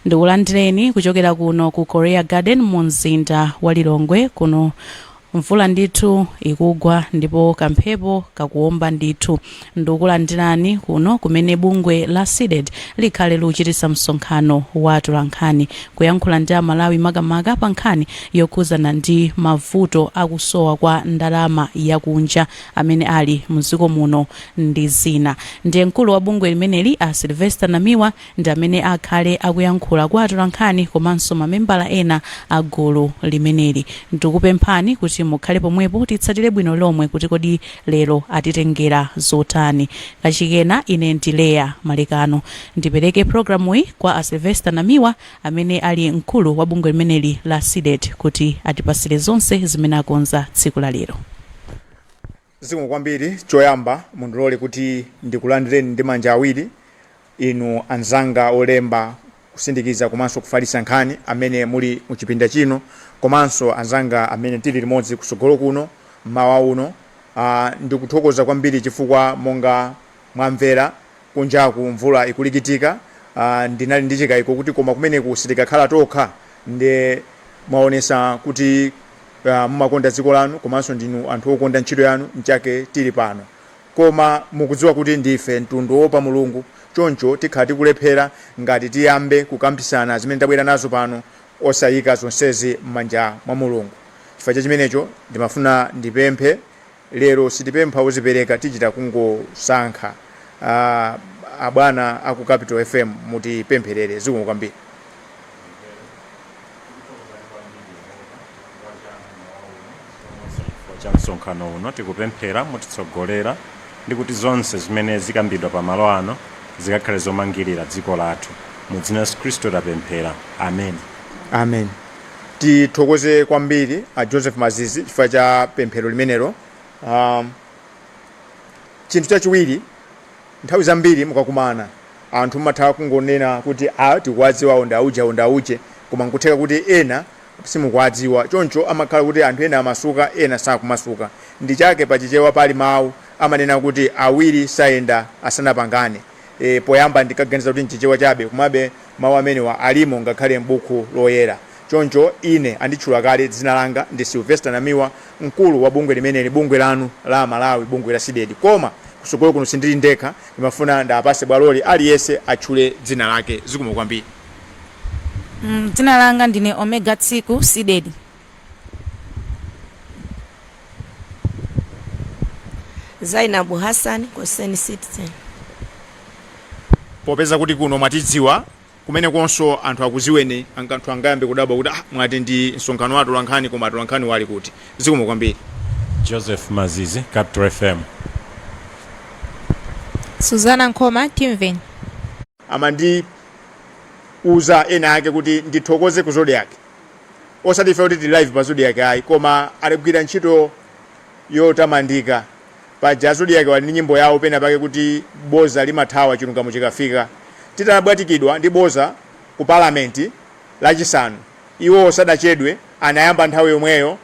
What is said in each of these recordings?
Ndikulandireni kuchokera kuno ku Korea Garden mu mzinda wa Lilongwe. Kuno mvula ndithu ikugwa ndipo kamphepo kakuomba ndithu. Ndikulandirani kuno kumene bungwe la CDEDI likhale likuchititsa msonkhano wa atolankhani kuyankhula ndi Amalawi, makamaka pa nkhani yokhuzana ndi mavuto akusowa kwa ndalama yakunja amene ali mdziko muno ndi zina. Ndiye mkulu wa bungwe limeneli, a Sylvester Namiwa, ndi amene akhale akuyankhula kwa atolankhani komanso mamembala ena a gulu limeneli. Ndikupemphani kuti mukhale pomwepo, titsatire bwino lomwe kuti kodi lero atitengera zotani. Kachikena, ine ndi Leya Malekano. Ndipereke programuyi kwa a Sylvester Namiwa amene ali mkulu wa bungwe limeneli la CDEDI kuti atipasire zonse zimene akonza tsiku la lero. Zikomo kwambiri. Choyamba mundilole kuti ndikulandireni ndi manja awiri inu anzanga olemba, kusindikiza komanso kufalitsa nkhani amene muli muchipinda chino, komanso anzanga amene tili limodzi kusogolo kuno mmawa uno. Ndikuthokoza kwambiri chifukwa monga mwamvera kunjaku mvula ikulikitika. Ndinali ndi chikayiko kuti koma kumeneku sitikakhala tokha, nde mwaonesa kuti mumakonda dziko lanu komanso ndinu anthu okonda ntchito yanu, nchake tili pano. Koma mukudziwa kuti ndife mtundu woopa Mulungu, choncho tikhala tikulephera ngati tiyambe kukambitsana zimene tabwera nazo pano osayika zonsezi m'manja mwa Mulungu. Chifukwa cha chimenecho ndimafuna ndipemphe, lero sitipempha ozipereka, tichita kungosankha. Abwana aku Capital FM, mutipempherere. Zikomo kwambiri. Chifukwa cha msonkhano uno, tikupemphera mutitsogolera ndi kuti zonse zimene zikambidwa pamalo ano zikakhale zomangirira dziko lathu. Mu dzina la Yesu Khristu tapemphera, amen. Amen. Tithokoze kwambiri a Joseph Mazizi chifukwa cha pemphero limenelo. Chinthu chachiwiri, nthawi zambiri mukakumana anthu mumatha kungonena kuti a tikuwadziwawo ndi auje, awo ndi auje, koma nkutheka kuti ena simukuwadziwa. Choncho amakhala kuti anthu ena amasuka, ena sakumasuka. Ndi chake pachichewa pali mawu amanena kuti awiri sayenda asanapangane. Poyamba ndikaganiza kuti nchichewa chabe, komabe mawu amenewa alimo ngakhale m'buku loyera. Choncho ine anditchula kale, dzina langa ndi Sylvester Namiwa, mkulu wa bungwe limeneli, bungwe lanu la Amalawi, bungwe la CDEDI. Koma kusogolo kuno sindili ndekha, ndimafuna ndapase bwaloli, aliyense atchule dzina lake. Zikomo kwambiri. Dzina langa ndine Omega Tsiku, CDEDI. Zainabu Hassan, Concerned Citizen. Popeza kuti kuno mwatidziwa, kumenekonso anthu akuziweni, anthu angayambe kudabwa kuti ah, mwati ndi msonkhano wa atolankhani, koma atolankhani wali kuti? Zikomo kwambiri. Joseph Mazizi, Capital FM. Suzana Nkhoma, Timveni. Amandiuza ena ake kuti ndithokoze ku Zodiak, osati ife kuti tili live pa Zodiak ayi, koma aligwira ntchito yotamandika. Paja Zodiak wali ndi nyimbo yawo pena pake kuti boza limathawa chilungamo chikafika. Titabwatikidwa ndi boza ku parliament Lachisanu, iwo sadachedwe, anayamba nthawi yomweyo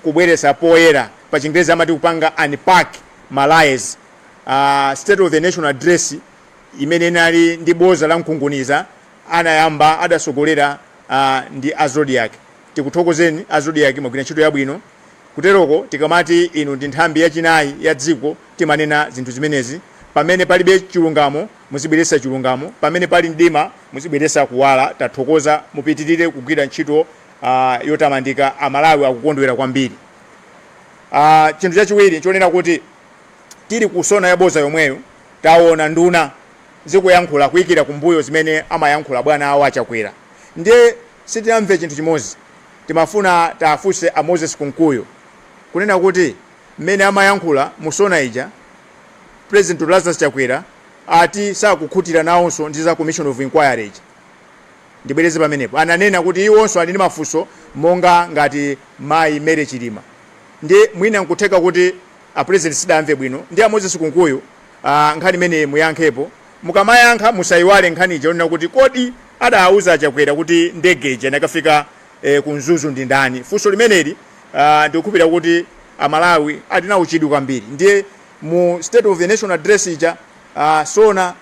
kubweretsa poyera, pa Chingerezi amati kupanga unpack ma lies. State of the Nation Address imene inali ndi boza la mkunguniza, anayamba adasogolera ndi a Zodiak. Tikuthokozeni a Zodiak, mwagwira ntchito yabwino. Kuteroko tikamati inu ndi nthambi yachinayi ya dziko, timanena zinthu zimenezi. Pamene palibe chilungamo muzibweretsa chilungamo, pamene pali mdima muzibweretsa kuwala. Tathokoza, mupitirire kugwira ntchito yotamandika. Amalawi akukondwera kwambiri. Chinthu chachiwiri chonena kuti tili ku SONA yaboza yomweyo, taona nduna zikuyankhula kuyikira kumbuyo zimene amayankhula bwana awo aChakwera, ndiye sitinamve chinthu chimodzi. Timafuna tafunse a Moses Kunkuyu kunena kuti mmene amayankhula mu SONA ija, President Lazarus Chakwera ati sakukhutira nawonso ndi za Commission of Inquiry ija. Ndibwereze pamenepo, ananena kuti iwonso ali ndi mafunso monga ngati mayi Mary Chilima, ndiye mwina nkutheka kuti a President sidamve bwino. Ndi a Moses Kunkuyu, nkhani imeneyi muyankhepo. Mukamayankha musayiwale nkhani ija yonena kuti kodi adawuza aChakwera kuti ndege ija inakafika ku Mzuzu ndi ndani? Funso limeneli ndikukhulupirira kuti Amalawi ali nawo chidwi kwambiri. Ndiye mu State of the Nation Address ija, SONA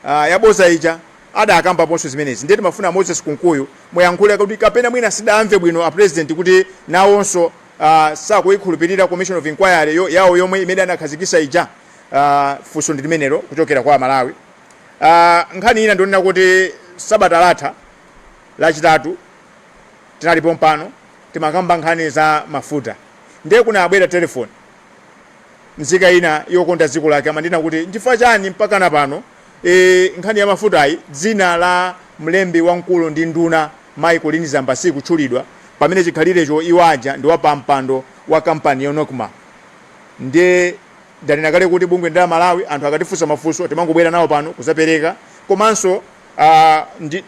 yaboza ija, Adakambaponso zimenezi. Ndiye timafuna Moses Kunkuyu muyankhule kuti kapena mwina sidamve bwino a President kuti nawonso sakuyikhulupirira commission of inquiry yawo yomwe imene anakhazikisa ija. Funso ndi limenelo kuchokera kwa Malawi. Nkhani ina ndionena kuti sabata latha Lachitatu tinalipo mpano, timakamba nkhani za mafuta, ndiye kunabwera telefoni. Nzika ina yokonda dziko lake amandina kuti nchifukwa chani mpakana pano nkhani ya mafutayi dzina la mlembi wamkulu ndi nduna Mayi Colleen Zamba sikutchulidwa, pamene chikhalirecho iwo aja ndi wapampando wa kampani ya NOCMA? Ndiye ndanena kale kuti bungwe ndi la Malawi, anthu akatifunsa mafunso timangobwera nawo pano kuzapereka. Komanso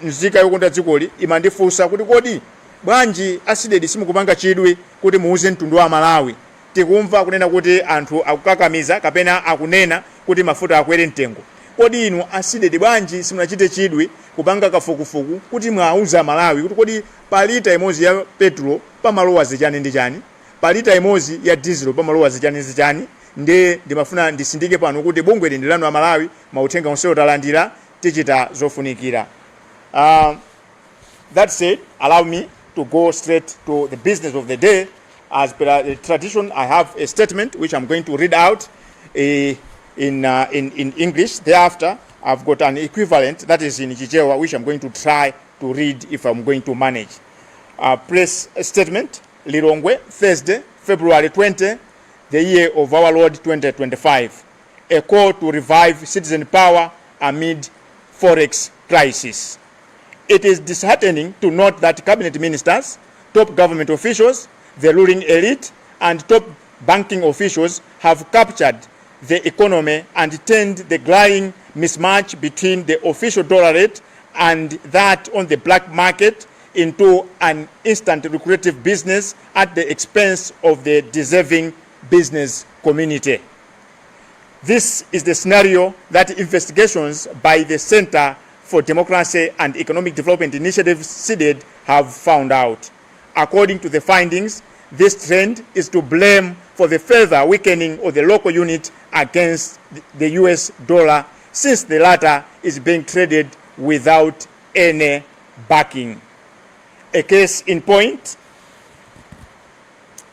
nzika yokonda dzikoli imandifunsa kuti kodi bwanji a CDEDI simukupanga chidwi kuti muuze mtundu wa Malawi? Tikumva kunena kuti anthu akukakamiza kapena akunena kuti mafuta akwere mtengo. Kodi inu a CDEDI bwanji simunachite chidwi kupanga kafukufuku kuti mwauza Malawi kuti kodi pa lita imodzi ya petrol pamalowa zichani ndi chani, pa lita imodzi ya diesel pamalowa zichani ndi zichani? Ndiye ndimafuna ndisindike pano kuti bungwe ndi lanu a Malawi, mauthenga onsewo talandira, tichita zofunikira. That said, allow me to go straight to the business of the day. As per the tradition, I have a statement which I'm going to read out in English. Thereafter, I've got an equivalent that is in Chichewa, which I'm going to try to read if I'm going to manage. Press statement, Lilongwe, Thursday, February 20, the year of our Lord 2025. A call to revive citizen power amid forex crisis. It is disheartening to note that cabinet ministers, top government officials, the ruling elite, and top banking officials have captured the economy and turned the glaring mismatch between the official dollar rate and that on the black market into an instant lucrative business at the expense of the deserving business community. This is the scenario that investigations by the Center for Democracy and Economic Development Initiative, CDEDI, have found out. According to the findings, this trend is to blame for the further weakening of the local unit against the US dollar, since the latter is being traded without any backing. A case in point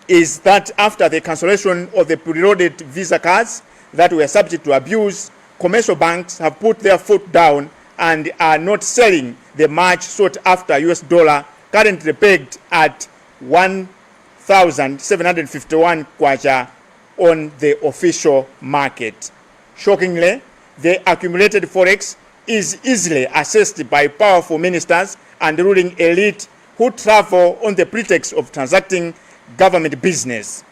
is that after the cancellation of the preloaded Visa cards that were subject to abuse, commercial banks have put their foot down and are not selling the much sought after US dollar, currently pegged at 1,751 kwacha on the official market. Shockingly, the accumulated forex is easily accessed by powerful ministers and ruling elite who travel on the pretext of transacting government business.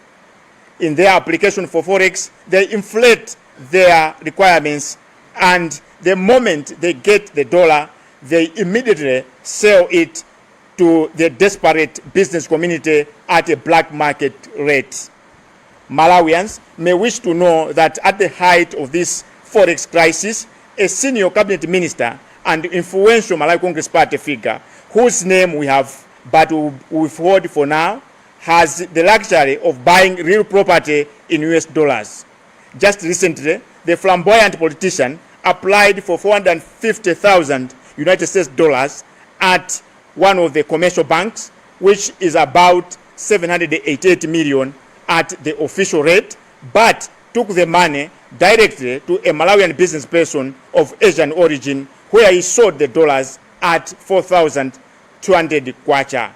In their application for forex, they inflate their requirements, and the moment they get the dollar, they immediately sell it to the desperate business community at a black market rate. Malawians may wish to know that at the height of this forex crisis, a senior cabinet minister and influential Malawi Congress Party figure, whose name we have but withhold for now, has the luxury of buying real property in US dollars. Just recently, the flamboyant politician applied for 450,000 United States dollars at one of the commercial banks, which is about 788 million at the official rate, but took the money directly to a Malawian business person of Asian origin, where he sold the dollars at 4,200 kwacha,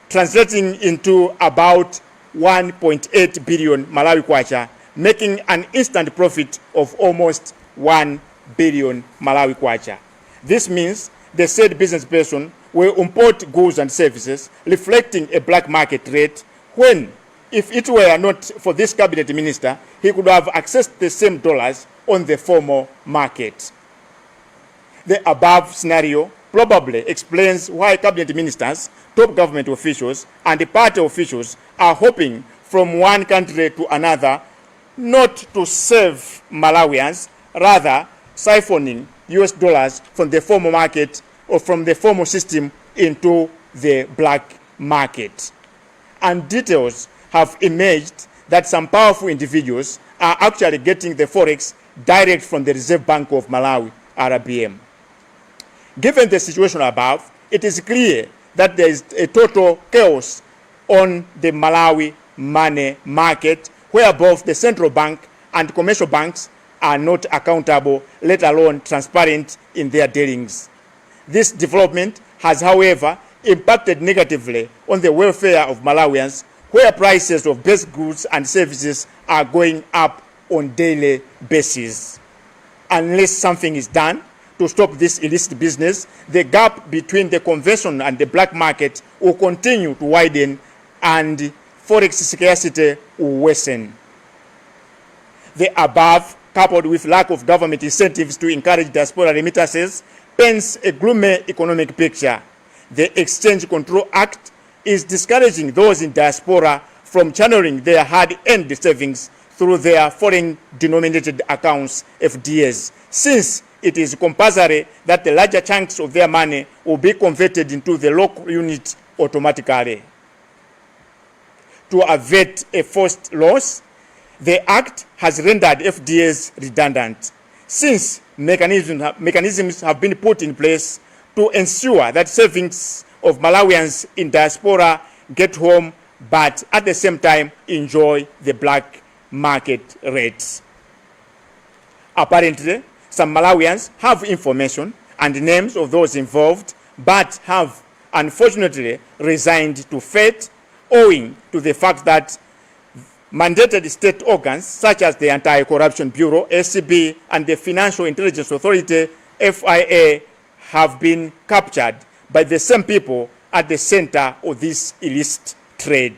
translating into about 1.8 billion Malawi kwacha, making an instant profit of almost 1 billion Malawi kwacha. This means the said business person will import goods and services reflecting a black market rate when, if it were not for this cabinet minister, he could have accessed the same dollars on the formal market. The above scenario probably explains why cabinet ministers, top government officials, and party officials are hopping from one country to another, not to save Malawians, rather siphoning US dollars from the formal market or from the formal system into the black market. And details have emerged that some powerful individuals are actually getting the forex direct from the Reserve Bank of Malawi, RBM. Given the situation above, it is clear that there is a total chaos on the Malawi money market, where both the central bank and commercial banks are not accountable, let alone transparent in their dealings. This development has, however, impacted negatively on the welfare of Malawians, where prices of basic goods and services are going up on daily basis. Unless something is done to stop this illicit business, the gap between the conventional and the black market will continue to widen and forex scarcity will worsen. The above, coupled with lack of government incentives to encourage diaspora remittances, paints a gloomy economic picture. The Exchange Control Act is discouraging those in diaspora from channeling their hard-earned savings through their foreign denominated accounts, FDAs, since it is compulsory that the larger chunks of their money will be converted into the local unit automatically. To avert a forced loss, the Act has rendered FDAs redundant, since mechanisms have been put in place to ensure that savings of Malawians in diaspora get home, but at the same time enjoy the black market rates. Apparently, some Malawians have information and names of those involved, but have unfortunately resigned to fate owing to the fact that mandated state organs such as the Anti-Corruption Bureau, ACB, and the Financial Intelligence Authority, FIA, have been captured by the same people at the center of this illicit trade.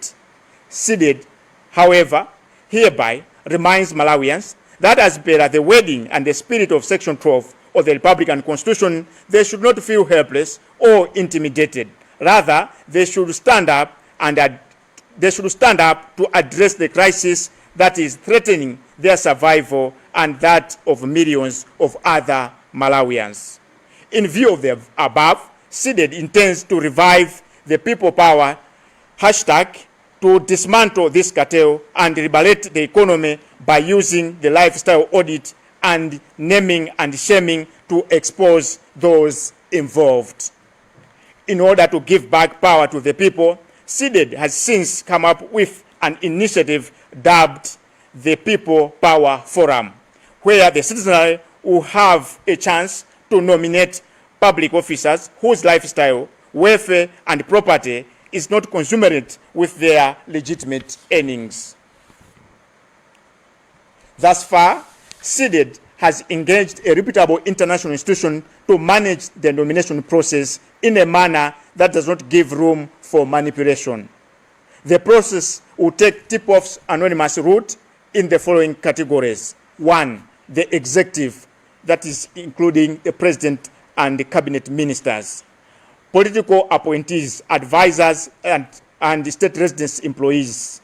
CDEDI, however, hereby reminds Malawians that as per the wording and the spirit of Section 12 of the Republican Constitution, they should not feel helpless or intimidated. Rather, they should stand up to address the crisis that is threatening their survival and that of millions of other Malawians. In view of the above, CDEDI intends to revive the People Power hashtag to dismantle this cartel and liberate the economy by using the lifestyle audit and naming and shaming to expose those involved. In order to give back power to the people, CDEDI has since come up with an initiative dubbed the People Power Forum, where the citizenry will have a chance to nominate public officers whose lifestyle, welfare, and property is not commensurate with their legitimate earnings. Thus far, CDEDI has engaged a reputable international institution to manage the nomination process in a manner that does not give room for manipulation. The process will take tip-offs anonymous route in the following categories. One, the executive, that is including the president and the cabinet ministers, political appointees, advisors, and state residence employees,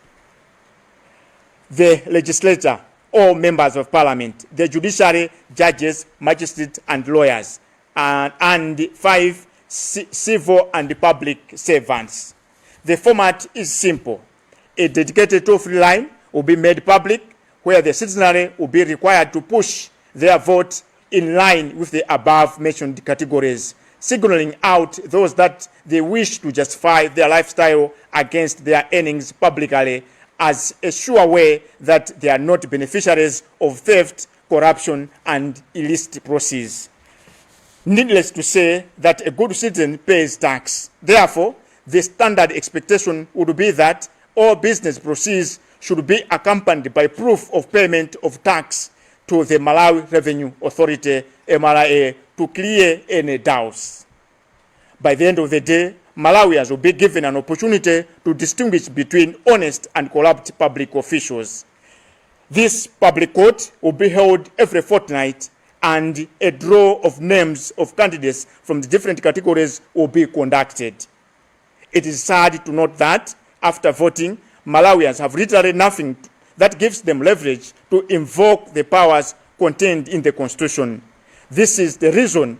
the legislature, all members of parliament, the judiciary, judges, magistrates, and lawyers, and five, civil and public servants. The format is simple. A dedicated toll-free line will be made public where the citizenry will be required to push their vote in line with the above mentioned categories, signaling out those that they wish to justify their lifestyle against their earnings publicly as a sure way that they are not beneficiaries of theft, corruption, and illicit proceeds. Needless to say that a good citizen pays tax. Therefore, the standard expectation would be that all business proceeds should be accompanied by proof of payment of tax to the Malawi Revenue Authority, MRA, to clear any doubts. By the end of the day, Malawians will be given an opportunity to distinguish between honest and corrupt public officials. This public court will be held every fortnight, and a draw of names of candidates from the different categories will be conducted. It is sad to note that after voting, Malawians have literally nothing that gives them leverage to invoke the powers contained in the constitution. This is the reason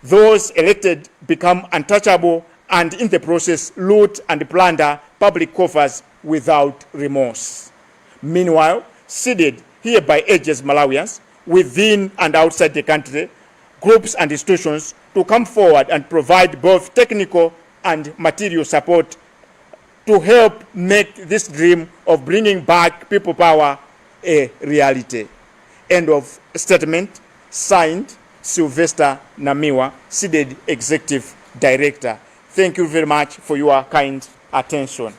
those elected become untouchable and in the process loot and plunder public coffers without remorse. Meanwhile, CDEDI hereby urges Malawians within and outside the country, globally and locally to stand up groups and institutions to come forward and provide both technical and material support to help make this dream of bringing back people power a reality. End of statement. Signed, Sylvester Namiwa, CDEDI Executive Director. Thank you very much for your kind attention.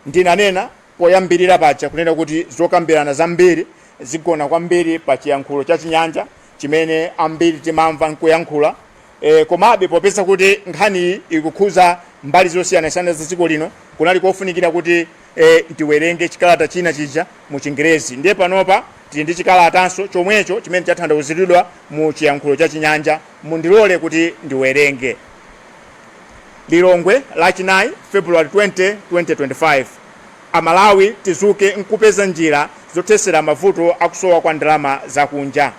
Ndinanena poyambirira paja kunena kuti zokambirana zambiri zigona kwambiri pa chiyankhulo cha Chinyanja chimene ambiri timamva nkuyankhula. Komabe popeza kuti nkhaniyi ikukhuza mbali zosiyanasiyana za dziko lino, kunali kofunikira kuti tiwerenge chikalata china chija mu Chingerezi. Ndiye panopa tili ndi chikalatanso chomwecho chimene chatanthauziridwa mu chiyankhulo cha Chinyanja. Mundilole kuti ndiwerenge. Lilongwe, Lachinayi, February 20, 2025. Amalawi, tizuke nkupeza njira zothesera mavuto akusowa kwa ndalama zakunja.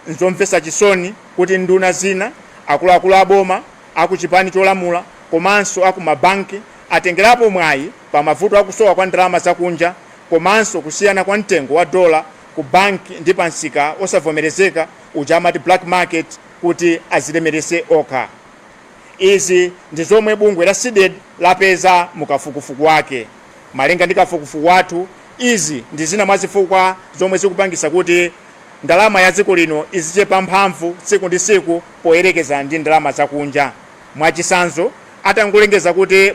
Nzomvetsa chisoni kuti nduna zina, akuluakulu aboma, akuchipani cholamula komanso aku mabanki atengerapo mwayi pa mavuto akusowa kwa ndalama zakunja komanso kusiyana kwa mtengo wa dola ku banki ndi pa msika osavomerezeka uja amati black market kuti azilemerese okha. Izi ndi zomwe bungwe la CDEDI lapeza mu kafukufuku wake. Malinga ndi kafukufuku wathu, izi ndi zina mwa zifukwa zomwe zikupangisa kuti ndalama ya dziko lino izichepa mphamvu tsiku ndi tsiku poyerekeza ndi ndalama zakunja. Mwachisanzo, atangolengeza kuti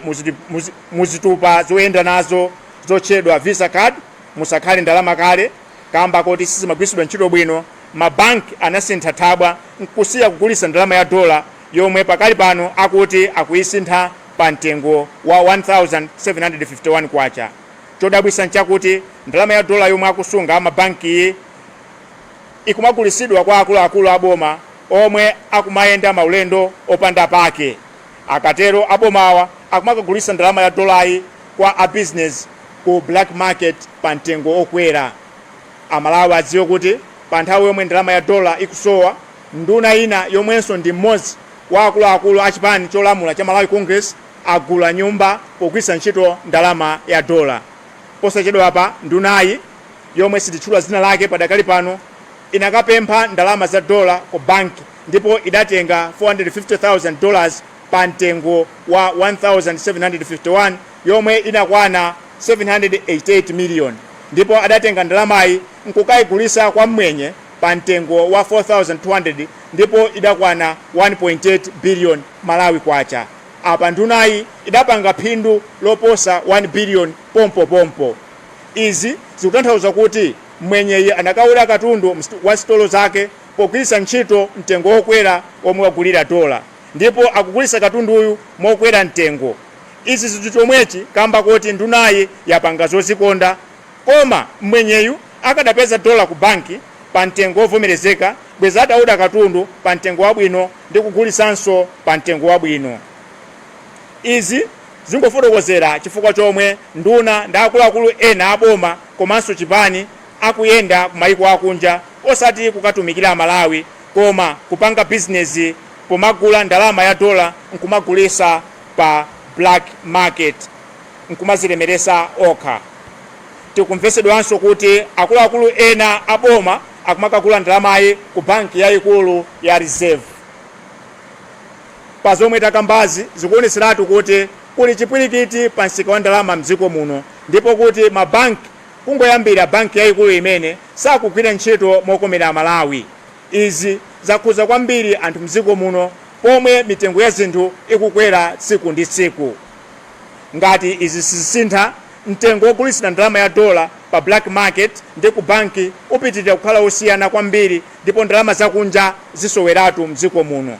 muzitupa zoyenda nazo zotchedwa Visa card musakhale ndalama kale kamba koti sizimagwiritsidwa ntchito bwino, mabanki anasintha thabwa nkusiya kugulitsa ndalama ya dola yomwe pakali pano akuti akuyisintha pa mtengo wa 1751 kwacha. Chodabwitsa nchakuti ndalama ya dola yomwe akusunga amabankiyi ikumagulitsidwa kwa akuluakulu aboma omwe akumayenda maulendo opanda pake. Akatero, abomawa akumakagulitsa ndalama ya dolayi kwa a business ku black market pa mtengo okwera. Amalawi adziwe kuti pa nthawi yomwe ndalama ya dola ikusowa, nduna ina yomwenso ndi mmodzi wa akuluakulu a chipani cholamula cha Malawi Congress agula nyumba pogwiritsa ntchito ndalama ya dola. Posachedwapa, ndunayi, yomwe sititchula dzina lake padakali pano, inakapempha ndalama za dola ku banki ndipo idatenga $450,000 pa mtengo wa 1751, yomwe inakwana 788 million, ndipo adatenga ndalamayi nkukayigulisa kwa mmwenye pa mtengo wa 4200 ndipo idakwana 1.8 billion Malawi kwacha. Apa ndunayi idapanga phindu loposa 1 billion pompopompo. Izi zikutanthauza kuti mwenyeyi anakaula katundu wa sitolo zake pogwiritsa ntchito mtengo wokwera omwe wagulira dola, ndipo akugulitsa katunduyu mokwera mtengo. Izi zili chomwechi kamba koti ndunayi yapanga zozikonda, koma mwenyeyu akadapeza dola ku banki pa mtengo wovomerezeka, bweza atauda katundu pa mtengo wabwino ndi kugulitsanso pa mtengo wabwino. Izi zingofotokozera chifukwa chomwe nduna ndi akuluakulu ena aboma komanso chipani akuyenda ku mayiko akunja, osati kukatumikira Amalawi koma kupanga bizinezi pomagula ndalama ya dola nkumagulisa pa black market nkumazilemeresa okha. Tikumvesedwanso kuti akuluakulu ena aboma akumakagula ndalamayi ku banki yayikulu ya Reserve. Pa zomwe takambazi, zikuoneseratu kuti kuli chipwirikiti pa msika wa ndalama mdziko muno, ndipo kuti mabanki, kungoyambira banki yayikulu imene, sakugwira ntchito mokomera Amalawi. Izi zakhuza kwambiri anthu mdziko muno pomwe mitengo ya zinthu ikukwera tsiku ndi tsiku. Ngati izi sizisintha, mtengo wogulitsira ndalama ya dola pa black market ndi ku banki upitirira kukhala osiyana kwambiri ndipo ndalama zakunja zisoweratu mdziko muno.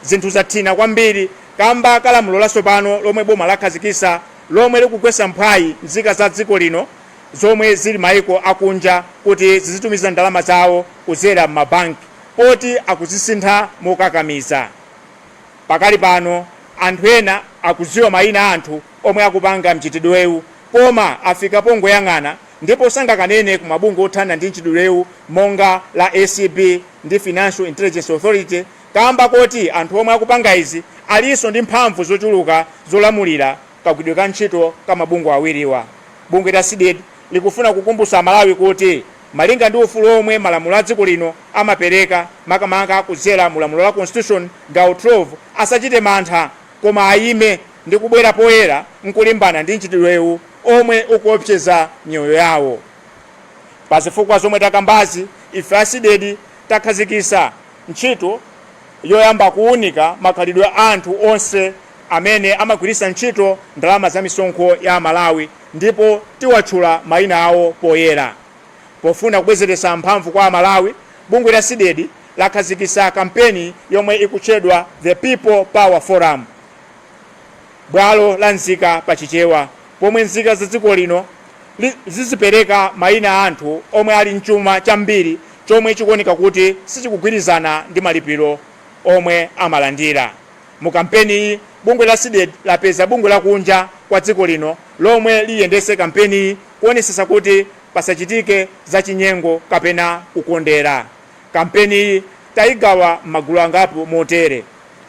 Zinthu zathina kwambiri kamba ka lamulo latsopano lomwe boma lakhazikitsa lomwe likugwetsa mphwayi nzika za dziko lino zomwe zili maiko akunja kuti zizitumiza ndalama zawo kudzera m'mabanki poti akuzisintha mokakamiza. Pakali pano anthu ena akudziwa mayina a anthu omwe akupanga mchitidwewu, koma afika pongoyang'ana ndipo sangakanene ku mabungwe othana ndi mchitidwewu monga la ACB ndi Financial Intelligence Authority kamba koti anthu omwe akupanga izi alinso ndi mphamvu zochuluka zolamulira kagwiridwe ka ntchito ka mabungwe awiriwa. Bungwe la CDEDI likufuna kukumbutsa Amalawi kuti Malinga ndi ufulu omwe malamulo a dziko lino amapereka, makamaka kudzera mu lamulo la Constitution gawo 12, asachite mantha koma ayime ndi kubwera poyera nkulimbana ndi mchitidwewu omwe ukuopseza miyoyo yawo. Pa zifukwa zomwe takambazi, ife a CDEDI takhazikitsa ntchito yoyamba kuunika makhalidwe a anthu onse amene amagwiritsa ntchito ndalama za misonkho ya Amalawi ndipo tiwatchula mayina awo poyera. Pofuna kubwezeretsa mphamvu kwa Amalawi, bungwe la CDEDI lakhazikitsa kampeni yomwe ikutchedwa The People Power Forum, bwalo la nzika pa Chichewa, pomwe nzika za dziko lino zizipereka mayina a anthu omwe ali mchuma chambiri chomwe chikuoneka kuti sichikugwirizana ndi malipiro omwe amalandira. Mu kampeniyi, bungwe la CDEDI lapeza bungwe lakunja kwa dziko lino lomwe liyendetse kampeniyi kuonesesa kuti pasachitike zachinyengo kapena kukondera. Kampeniyi tayigawa m'magulu angapo motere: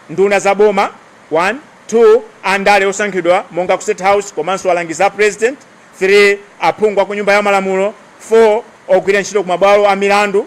Nduna za boma 1, 2, andale osankhidwa monga ku State House komanso alangizi a President 3, aphungu a ku Nyumba ya Malamulo 4, ogwira ntchito ku mabwalo a milandu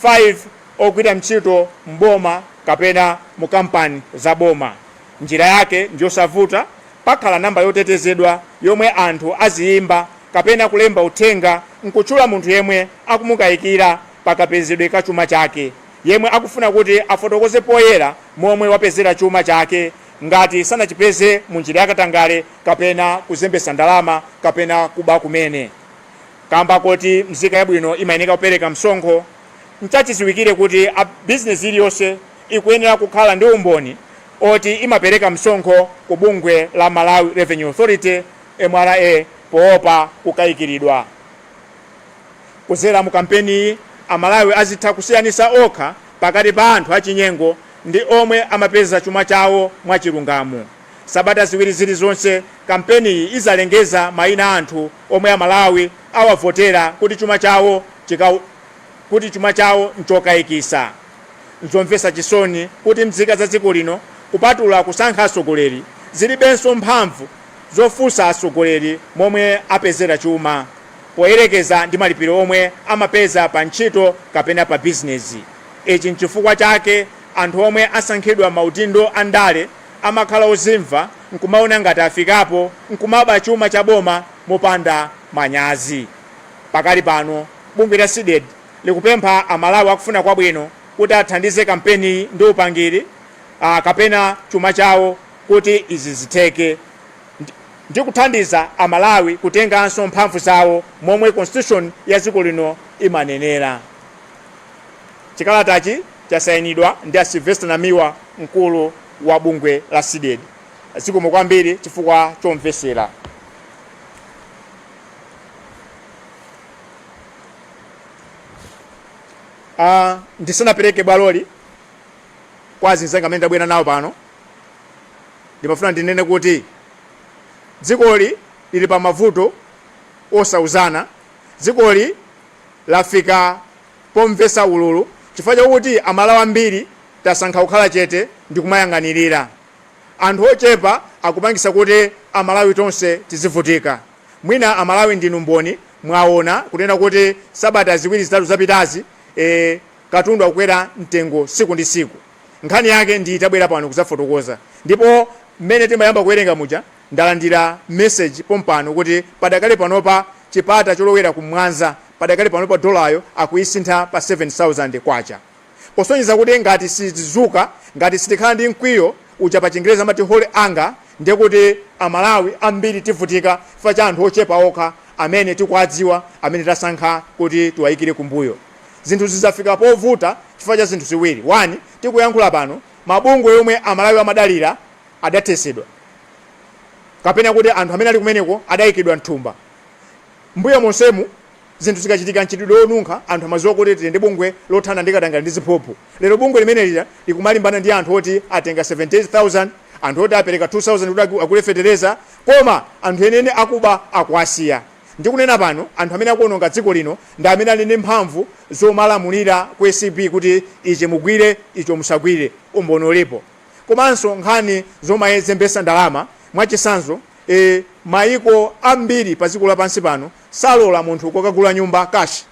5, ogwira ntchito m'boma kapena mu kampani za boma. Njira yake ndiyosavuta, pakhala namba yotetezedwa yomwe anthu aziyimba kapena kulemba uthenga nkutchula munthu yemwe akumukayikira pakapezedwe ka chuma chake, yemwe akufuna kuti afotokoze poyera momwe wapezera chuma chake ngati sanachipeze mu njira yakatangale kapena kuzembetsa ndalama kapena kuba kumene. Kamba koti mzika yabwino imayenera kupereka msonkho, nchachidziwikire kuti a bizinesi iliyonse ikuyenera kukhala ndi umboni oti imapereka msonkho ku bungwe la Malawi Revenue Authority, MRA, poopa kukayikiridwa. Kudzera mu kampeniyi, Amalawi azitha kusiyanitsa okha pakati pa anthu achinyengo ndi omwe amapeza chuma chawo mwachilungamo. Sabata ziwiri zilizonse, kampeniyi izalengeza mayina a anthu omwe Amalawi awavotera kuti chuma chawo chika kuti chuma chawo nchokayikitsa. Nzomvetsa chisoni kuti mzika za dziko lino, kupatula kusankha atsogoleri, zilibenso mphamvu zofunsa atsogoleri momwe apezera chuma poyerekeza ndi malipiro omwe amapeza pa ntchito kapena pa bizinezi. Ichi nchifukwa chake anthu omwe asankhidwa maudindo a ndale amakhala ozimva nkumaona ngati afikapo nkumaba chuma cha boma mopanda manyazi. Pakali pano, bungwe la CDEDI likupempha Amalawi akufuna kwabwino kuti athandize kampeniyi ndi upangiri kapena chuma chawo kuti izi zitheke ndi kuthandiza Amalawi kutenganso mphamvu zawo momwe Constitution ya dziko lino imanenera. Chikalatachi chasayinidwa ndi a Sylvester Namiwa, mkulu wa bungwe la CDEDI. Zikomo kwambiri chifukwa chomvetsera. Ndisanapereke bwaloli kwa azinzanga amene ndabwera nawo pano, ndimafuna ndinene kuti dzikoli lili pa mavuto osauzana. Dzikoli lafika pomvetsa ululu chifukwa chakuti Amalawi ambiri tasankha kukhala chete ndi kumayang'anirira. Anthu ochepa akupangisa kuti Amalawi tonse tizivutika. Mwina Amalawi ndinu mboni, mwaona kunena kuti sabata ziwiri zitatu zapitazi katundu akukwera mtengo siku ndi siku. Nkhani yake ndi itabwera pano kudzafotokoza, ndipo mmene timayamba kuwerenga muja ndalandira message pompano kuti padakali panopa chipata cholowera ku Mwanza padakali panopa dolayo akuyisintha pa 7,000 kwacha, kusonyeza kuti ngati sitizuka, ngati sitikhala ndi mkwiyo uja pa Chingerezi amati holy anger, ndiye kuti Amalawi ambiri tivutika chifukwa cha anthu ochepa okha amene tikuwadziwa, amene tasankha kuti tiwayikire kumbuyo. Zinthu zizafika povuta chifukwa cha zinthu ziwiri. 1, tikuyankhula pano mabungwe omwe Amalawi amadalira adathetsedwa kapena kuti anthu amene ali kumeneko adayikidwa mthumba. Mbuyo monsemu zinthu zikachitika, mchitidwe wonunkha, anthu amadziwa kuti tili ndi bungwe lothana ndi katangale ndi ziphuphu. Lero bungwe limene lija likumalimbana ndi anthu oti atenga 78,000, anthu oti apereka 2,000 kuti agule fetereza, koma anthu enieni akuba akuwasiya. Ndikunena pano, anthu amene akuononga dziko lino ndi amene ali ndi mphamvu zomalamulira ku ACB kuti ichi mugwire, icho musagwire. Umboni ulipo. Komanso nkhani zomayezembesa ndalama, mwachitsanzo, mayiko ambiri pa dziko lapansi pano salola munthu kukagula nyumba cash.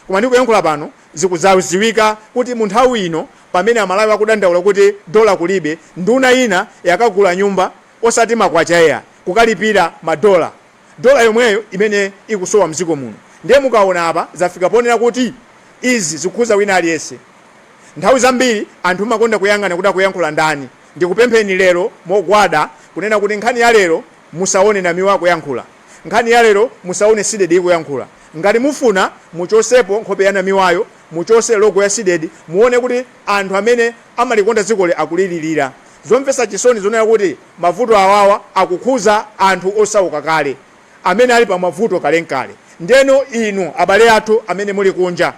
Koma ndikuyankhula pano, zikuzaziwika kuti mu nthawi ino pamene Amalawi akudandaula kuti dola kulibe, nduna ina yakagula nyumba, osati makwacha eya, kukalipira madola, dola yomweyo imene ikusowa mdziko muno. Ndiye mukaona apa zafika ponena kuti izi zikukhuza wina aliyense. Nthawi zambiri anthu makonda kuyang'ana kuti akuyankhula ndani. Ndikupempheni lero mogwada kunena kuti nkhani ya lero musaone Namiwa akuyankhula, nkhani ya lero musaone CDEDI ikuyankhula. Ngati mufuna, muchosepo nkhope ya Namiwayo, muchose logo ya CDEDI, muone kuti anthu amene amalikonda dzikoli akulilirira. Zomvetsa chisoni zonena kuti mavuto awawa akukhuza anthu osauka kale, amene ali pa mavuto kalenkale. Ndeno inu abale athu amene muli kunja,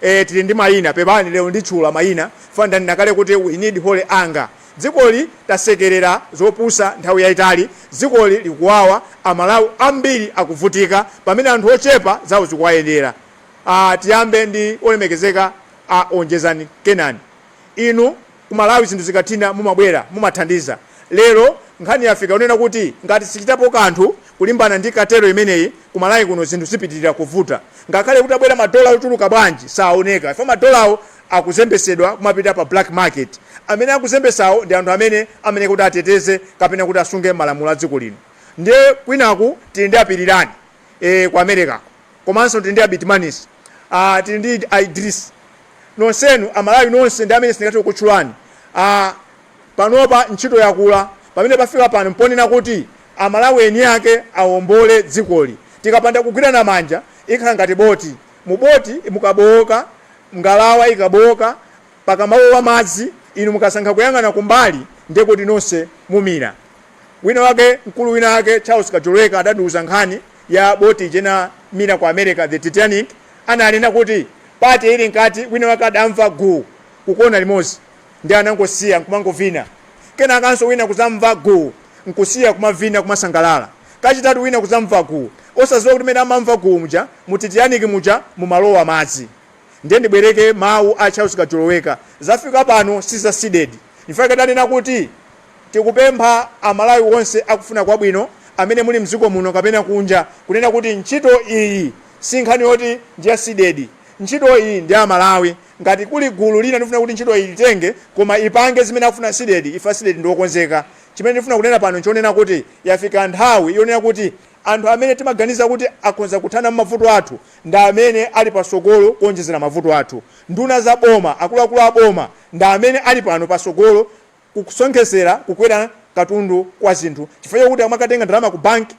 tili ndi mayina, pepani lero nditchula mayina, fandanena kale kuti we need holy anger. Dzikoli tasekerera zopusa nthawi yayitali. Dzikoli likuwawa, Amalawi ambiri akuvutika pamene anthu ochepa zawo zikuwayendera. Tiyambe ndi olemekezeka a Onjezani Kenani. Inu ku Malawi zinthu zikathina mumabwera, mumathandiza. Lero nkhani yafika yonena kuti ngati sichitapo kanthu kulimbana ndi cartel imeneyi, ku Malawi kuno zinthu zipitirira kuvuta. Ngakhale kuti abwera madola ochuluka bwanji, saoneka ifo. Madolawo akuzembesedwa kumapita pa black market. Amene akuzembesawo ndi anthu amene amene kuti ateteze kapena kuti asunge malamulo a dziko lino. Ndiye kwinaku tili ndi Apirirani ku America, komanso tili ndi Abitmanis, tili ndi Idris. Nonsenu Amalawi nonse ndi amene sindingathe kukutchulani, panopa ntchito yakula. Pamene pafika pano mponena kuti Amalawi eni ake awombole dzikoli. Tikapanda kugwirana manja, ikhala ngati boti. Mu boti mukabowoka, ngalawa ikabowoka, pakamalowa madzi, inu mukasankha kuyang'ana kumbali, ndiye kuti nonse mumira. Wina wake, mkulu wina wake, Charles Kajoloweka, adatiuza nkhani ya boti ija inamira ku America, the Titanic. Ananena kuti party ili mkati, wina wake adamva guu kukona limodzi, ndi anangosiya nkumangovina. Kenakanso wina kuzamva guu, nkusiya kumavina, kumasangalala. Kachitatu wina kuzamva guu, osadziwa kuti mene amamva guu muja, mu Titanic muja mumalowa madzi. Ndiye ndibwereke mawu a Charles Kajoloweka: zafika pano si za CDEDI. Ndifake tanena kuti tikupempha Amalawi onse akufuna kwabwino amene muli mdziko muno kapena kunja kunena kuti ntchito iyi si nkhani yoti ndi ya CDEDI. Ntchito iyi ndi ya Malawi. Ngati kuli gulu lina ndifuna kuti ntchito iyi litenge koma ipange zimene akufuna CDEDI, ife CDEDI ndiokonzeka. Chimene ndifuna kunena pano nchonena kuti yafika nthawi yonena kuti anthu amene timaganiza kuti akhoza kuthana mavuto athu ndi amene ali pasogolo kuonjezera mavuto athu. Nduna za boma, akuluakulu a boma ndi amene ali pano pasogolo kusonkhezera kukwera katundu kwa zinthu, chifukwa chokuti amakatenga ndalama ku banki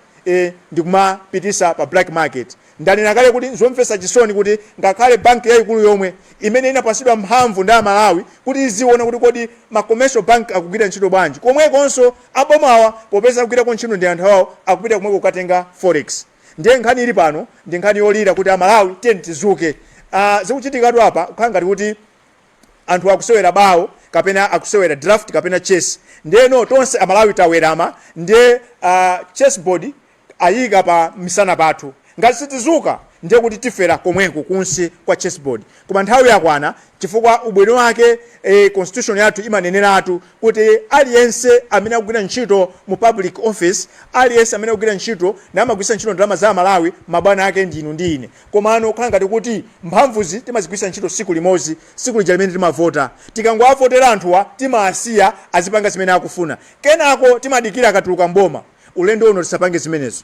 ndikumapitisa pa black market. Ndanena kale kuti nzomvetsa chisoni kuti ngakhale banki yayikulu yomwe imene inapasidwa mphamvu ndi Amalawi kuti iziona kuti kodi ma commercial bank akugwira ntchito bwanji, komwekonso abomawa, popeza akugwirako ntchito ndi anthu awo, akupita komweko kukatenga forex. Ndiye nkhani ili pano ndi nkhani yolira kuti Amalawi tiyeni tizuke. Zikuchitikatu apa kukhala ngati kuti anthu akusewera bawo kapena akusewera draft kapena chess. Ndiyeno tonse Amalawi tawerama, ndiye chessboard ayika pa misana pathu. Ngati sitizuka, ndiye kuti tifera komweko kunsi kwa chessboard. Koma nthawi yakwana, chifukwa ubwino wake constitution yathu imaneneratu kuti aliyense amene akugwira ntchito mu public office, aliyense amene akugwira ntchito namagwiritsa ntchito ndalama za Amalawi, mabwana ake ndinu ndi ine. Komano kukhala ngati kuti mphamvuzi timazigwiritsa ntchito tsiku limodzi, tsiku lija limene timavota. Tikangoavotera anthuwa, timawasiya azipanga zimene akufuna, kenako timadikira akatuluka mboma. Ulendo uno tisapange zimenezo.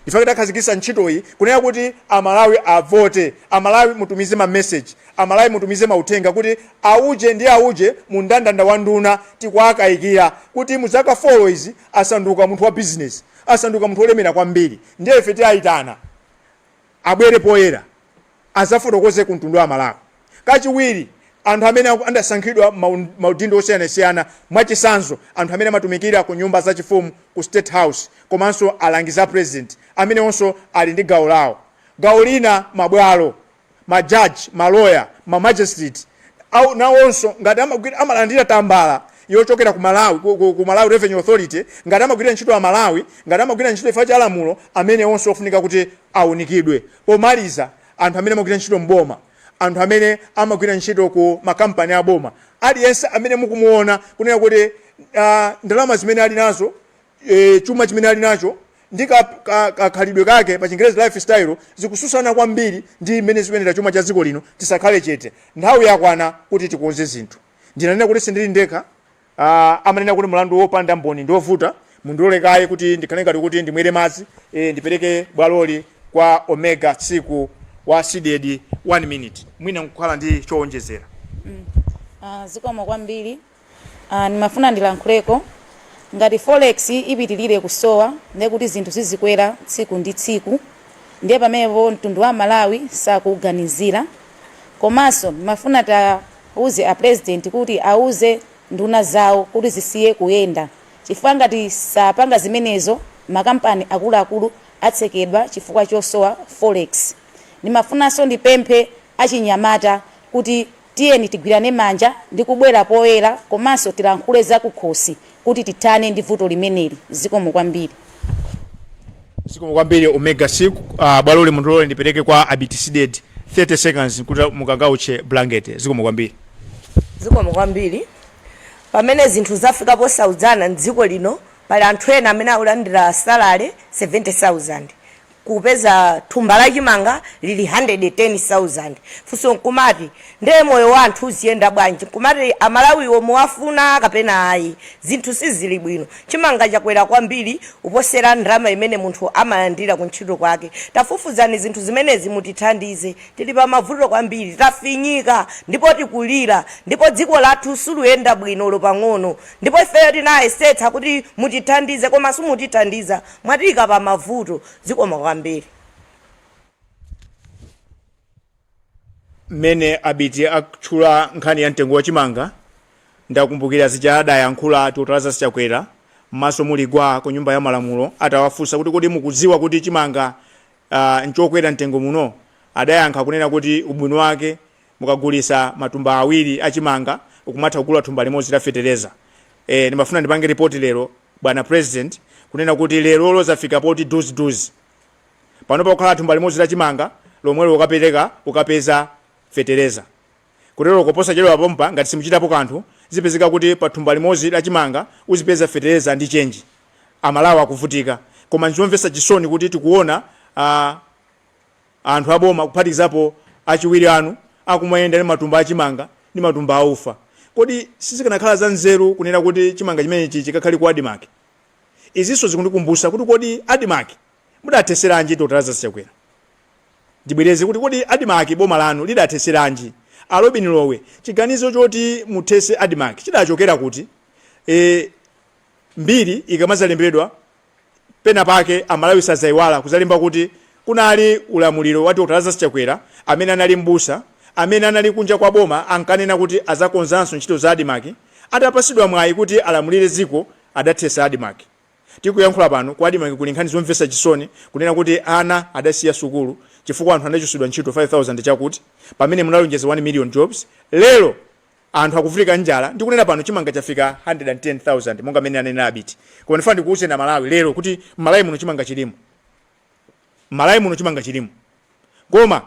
Ife takhazikitsa ntchitoyi kunena kuti Amalawi avote. Amalawi mutumize ma message, Amalawi mutumize mauthenga kuti auje ndi auje mu mndandanda wa nduna tikuakayikira kuti mu zaka 4 izi asanduka munthu wa business, asanduka munthu wolemera kwambiri. Ndiye ife tiyayitana abwere poyera azafotokoze ku mtundu wa Malawi. Kachiwiri, anthu amene adasankhidwa maudindo osiyanasiyana, mwachisanzo anthu amene amatumikira ku nyumba zachifumu, ku State House, komanso alangiza a president, amene onso ali ndi gawo lawo. Gawo lina, mabwalo, majaji, maloya, ma magistrate au nawonso ngati amalandira tambala yochokera ku Malawi, ku Malawi Revenue Authority, ngati amagwira ntchito a Malawi, ngati amagwira ntchito ifa cha lamulo, amene onse ofunika kuti awunikidwe. Pomaliza, anthu amene amagwira ntchito mboma, anthu amene amagwira ntchito ku makampani aboma, aliyense amene mukumuona kunena kuti ndalama zimene ali nazo, chuma chimene ali nacho ndi kakhalidwe kake, pa Chingerezi lifestyle, zikususana kwambiri ndi mmene zikuyendera chuma cha dziko lino. Tisakhale chete, nthawi yakwana kuti tikonze zinthu. Ndinanena kuti sindili ndekha. Amanena kuti mlandu wopanda mboni ndiovuta. Mundilolekaye kuti ndikhale ngati kuti ndimwere madzi, ndipereke bwaloli kwa Omega Tsiku wa CDEDI, 1 minute, mwina nkukhala ndi chowonjezera. Zikomo kwambiri. Ndimafuna ndilankhuleko. Ngati forex ipitilire kusowa, ndiye kuti zinthu zizikwera tsiku ndi tsiku, ndiye pamenepo mtundu wa Malawi sakuganizira. Komanso ndimafuna tauze a President kuti auze nduna zawo kuti zisiye kuyenda, chifukwa ngati sapanga zimenezo, makampani akuluakulu atsekedwa chifukwa chosowa forex. Ndimafunanso ndipemphe achinyamata kuti tiyeni tigwirane manja ndi kubwera poyera, komanso tilankhule zakukhosi kuti tithane ndi vuto limeneli. Zikomo kwambiri. Zikomo kwambiri, Omega Siku. Bwaloli mundilole ndipereke kwa Abiti CDEDI, 30 seconds, kuti mukangauche blanket. Zikomo kwambiri. Zikomo kwambiri. Pamene zinthu zafika posaudzana mdziko lino, pali anthu ena amene akulandira salary 70,000, kupeza thumba la chimanga lili 110,000. Funso nkumati, ndiye moyo wa anthu uziyenda bwanji? Nkumati Amalawiwo muwafuna kapena ayi? Zinthu sizili bwino. Chimanga chakwera kwambiri uposera ndalama imene munthu amalandira kuntchito kwake. Tafufuzani zinthu zimenezi, mutithandize. Tili pa mavuto kwambiri, tafinyika ndipo tikulira, ndipo dziko lathu siluyenda bwino pang'ono. Ndipo ifeyo tinayesetsa kuti mutithandize, koma simutithandiza, mwatiyika pa mavuto. Zikomo kwambiri. Mmene Abiti akutchula nkhani ya mtengo wa chimanga, ndakumbukira zija adayankhula Dr Lazarus Chakwera m'maso muli gwa ku Nyumba ya Malamulo, atawafunsa kuti, "Kodi mukudziwa kuti chimanga nchokwera mtengo muno?" Adayankha kunena kuti ubwino wake mukagulisa matumba awiri achimanga, ukumatha kugula thumba limodzi la fetereza. Ndimafuna ndipange ripoti lero, bwana President, kunena kuti lerolo zafika poti duziduzi pano pakukhala thumba limodzi la chimanga lomwelo ukapereka ukapeza fetereza. Kutero koposa chedwa pompa, ngati simuchitapo kanthu, zipezeka kuti pa thumba limodzi la chimanga uzipeza fetereza ndi chenji. Amalawi akuvutika, koma nzomvetsa chisoni kuti tikuona anthu aboma, kuphatikizapo achiwiri anu, akumayenda ndi matumba achimanga ndi matumba aufa. Kodi sizikanakhala za nzeru kunena kuti chimanga chimenechi chikakhale ku ADMARC? Izinso zikundikumbusa kuti kodi ADMARC mudatheseranji, Dr Lazarus Chakwera? Ndibwereze kuti kodi ADMARC boma lanu lidatheseranji? A Robin Lowe, chiganizo choti muthese ADMARC chidachokera kuti? Mbiri ikamazalembedwa pena pake, Amalawi sazayiwala kuzalemba kuti kunali ulamuliro wa Dr Lazarus Chakwera, amene anali mbusa, amene anali kunja kwa boma, ankanena kuti azakonzanso ntchito za ADMARC. Atapasidwa mwayi kuti alamulire dziko, adathesa ADMARC. Tikuyankhula pano, ku ADMARC kuli nkhani zomvetsa chisoni, kunena kuti ana adasiya sukulu chifukwa anthu anachotsedwa ntchito 5000 chakuti, pamene munalonjeza 1 million jobs. Lero anthu akuvutika njala. Ndikunena pano chimanga chafika 110,000, monga mmene anena Abiti. Koma ndifuna ndikuwuzeni Amalawi lero kuti m'Malawi muno chimanga chilimo, m'Malawi muno chimanga chilimo, koma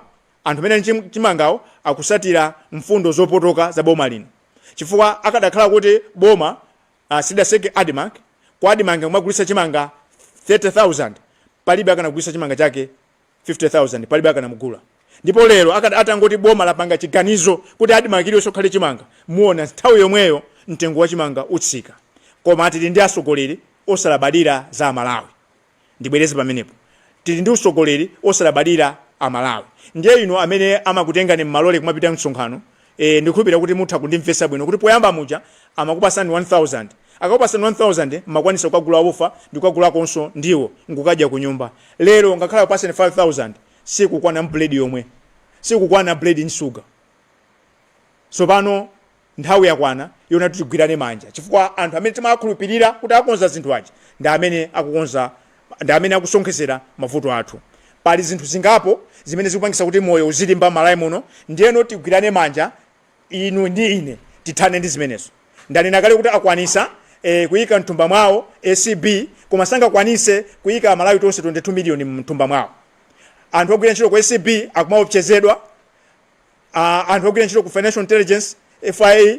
anthu amene ali chimangawo akusatira mfundo zopotoka za boma lino, chifukwa akadakhala kuti boma sidatseke ADMARC, ku ADMARC kumagulitsa chimanga 30,000, palibe akanagulitsa chimanga chake 50,000, palibe akanamugula. Ndipo lero atangoti boma lapanga chiganizo kuti ADMARC iliyonse kukhale chimanga, muona nthawi yomweyo mtengo wa chimanga utsika. Koma tili ndi atsogoleri osalabadira za Amalawi. Ndibwereze pamenepo, tili ndi utsogoleri osalabadira Amalawi. Ndiye inu amene amakutengani mmalole kumapita msonkhano, ndikhulupirira kuti mutha kundimvetsa bwino kuti poyamba muja amakupasani 1000. Akakupasani 1000, mmakwanisa kukagula ufa ndi kukagulakonso ndiwo nkukadya ku nyumba. Lero ngakhale akupasani 5000, sikukwana buledi yomwe, sikukwana buledi ndi suga. Tsopano nthawi yakwana yona tigwirane manja, chifukwa anthu amene timakhulupirira kuti akonza zinthu aja ndi amene akukonza, ndi amene akusonkhezera mavuto athu. Pali zinthu zingapo zimene zikupangisa kuti moyo uzilimba m'Malawi muno. Ndiyeno tigwirane manja, inu ndi ine, tithane ndi zimenezo. Ndanena kale kuti akwanisa kuyika mthumba mwawo ACB, koma sangakwanise kuyika Malawi tonse 22 million mthumba mwawo. Anthu ogwira ntchito ku ACB akumaopsezedwa. Anthu ogwira ntchito ku Financial Intelligence, FIA,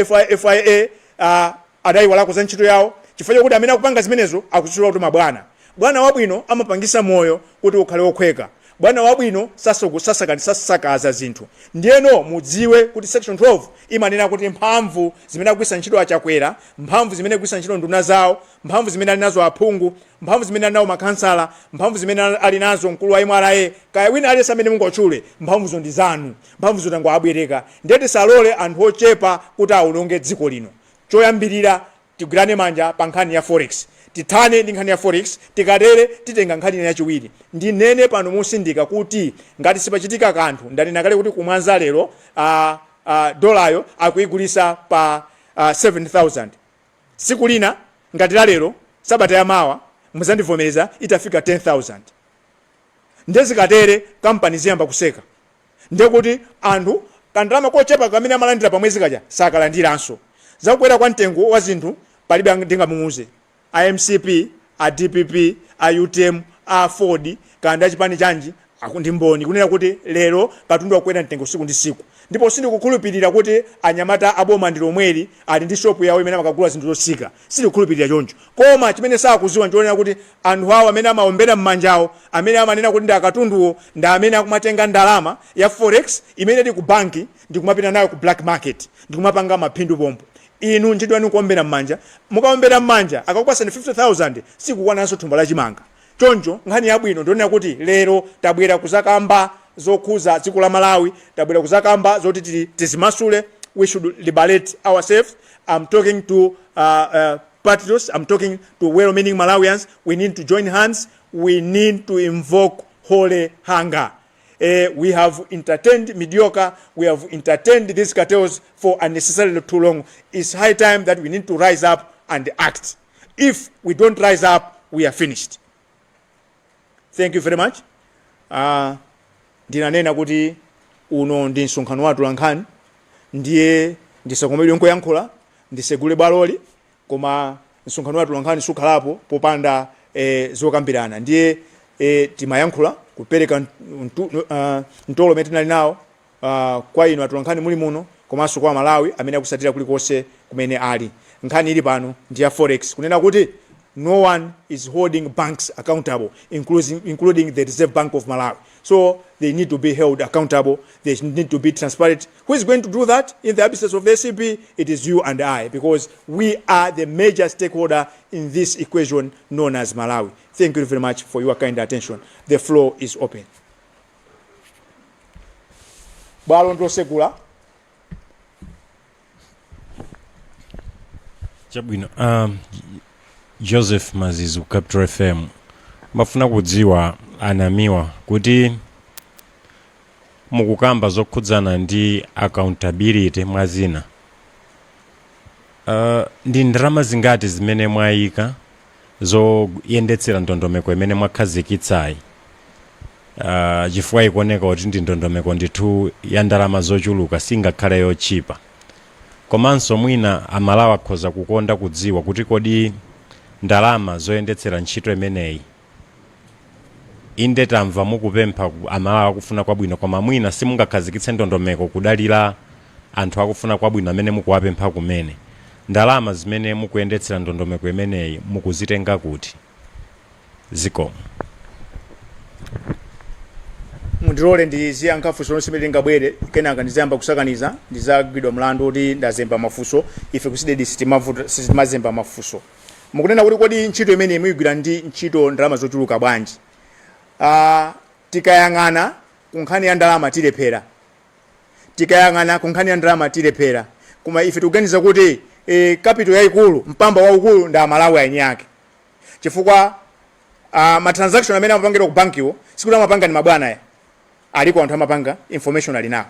FIA, FIA, adayiwalako za ntchito yawo chifukwa chokuti amene akupanga zimenezo akudziwa kuti mabwana. Bwana wabwino amapangisa moyo kuti ukhale wokhweka. Bwana wabwino sasakaza zinthu. Ndiyeno mudziwe kuti section 12 imanena kuti mphamvu zimene akugwiritsa ntchito a Chakwera, mphamvu zimene akugwiritsa ntchito nduna zawo, mphamvu zimene ali nazo aphungu, mphamvu zimene ali nawo makhansala, mphamvu zimene ali nazo mkulu wa MRA, kaya wina aliyense amene mungawatchule, mphamvuzo ndi zanu. Mphamvuzo tangowabwereka. Ndiye tisalole anthu ochepa kuti awononge dziko lino. Choyambirira tigwirane manja pa nkhani ya forex. Tithane ndi nkhani ya forex, tikatere titenga nkhani ina yachiwiri. Ndinene pano mosindika kuti ngati sipachitika kanthu, ndanena kale kuti ku Mwanza lero dolayo akuigulisa pa 7,000. Tsiku lina ngati la lero, sabata ya mawa, muzandivomereza itafika 10,000. Ndiye zikatere kampani ziyamba kuseka. Ndiye kuti anthu kandalama kochepa kamene amalandira pa mwezi kaja sakalandiranso. Za kukwera kwa mtengo wa zinthu palibe ndingamuuze. A mcp, a dpp, a utm, a aford kaya ndi achipani chanji ndi mboni kunena kuti lero katundu akukwera mtengo siku ndi siku. Ndipo sindikukhulupilira kuti anyamata a boma ndi lomweli ali ndi shop yawo imene amakagula zinthu zotsika. Sindikukhulupilira choncho. Koma chimene sakuziwa nchonena kuti anthu awo amene amaombera mmanjawo, amene amanena kuti ndi akatunduwo ndi amene akumatenga ndalama ya forex imene ili ku bank ndikumapita nayo ku black market ndikumapanga maphindu pompo. Inu ntchito yanu nkuombera mmanja. Mukaombera mmanja akakupasani 50,000 sikukwananso thumba la chimanga. Choncho nkhani yabwino ndionena kuti lero tabwera kuzakamba zokhuza dziko la Malawi, tabwera kuzakamba zoti tizimasule, we should liberate ourselves. I'm talking to patriots, I'm talking to well-meaning Malawians. We need to join hands, we need to invoke holy hunger. We have entertained mediocre, we have entertained these cartels for unnecessarily too long. It's high time that we need to rise up and act. If we don't rise up, we are finished. Thank you very much. Ndinanena kuti uno ndi msonkhano wa atolankhani, ndiye ndisakomedwe nkuyankhula, ndisegule bwaloli, koma msonkhano wa atolankhani sukhalapo popanda zokambirana. Ndiye timayankhula kupereka mtolo umene tinali nawo kwa inu atolankhani muli muno komanso kwa Amalawi amene akusatira kulikonse kumene ali. Nkhani ili pano ndi ya forex, kunena kuti no one is holding banks accountable, including the Reserve Bank of Malawi. So they need to be held accountable, they need to be transparent. Who is going to do that in the absence of the ACB? It is you and I, because we are the major stakeholder in this equation known as Malawi. Thank you very much for your kind attention. The floor is open. Bwalo ndilosegula. Chabwino, Joseph Mazizu, Capital FM. Mafuna kudziwa a Namiwa kuti mukukamba zokhudzana ndi accountability mwa zina, ndi ndalama zingati zimene mwayika zoyendetsera ndondomeko imene mwakhazikitsayi, chifukwa ikuoneka kuti ndi ndondomeko ndithu ya ndalama zochuluka, singakhale yotchipa? Komanso mwina Amalawi akhoza kukonda kudziwa kuti kodi ndalama zoyendetsera ntchito imeneyi, inde tamva mukupempha Amalawi akufuna kwabwino, koma mwina simungakhazikitse ndondomeko kudalira anthu akufuna kwabwino amene mukuwapempha kumene. Ndalama zimene mukuyendetsera ndondomeko imeneyi mukuzitenga kuti? Zikomo. Mundilole ndiziyankha funso lonse limene lingabwere, kenaka ndizayamba kusakaniza, ndizagwidwa mlandu kuti ndazemba mafunso. Ife ku CDEDI sitimazemba mafunso. Mukunena kuti kodi ntchito imeneyi muyigwira ndi ntchito ndalama zochuluka bwanji? Tikayang'ana ku nkhani ya ndalama tilephera, tikayang'ana ku nkhani ya ndalama tilephera, koma ife tikuganiza kuti capital yayikulu, mpamba waukulu ndi Amalawi eni ake, chifukwa ma transaction amene amapangidwa ku bankiwo sikuti amapanga ndi mabwana ya aliko anthu amapanga, information ali nawo.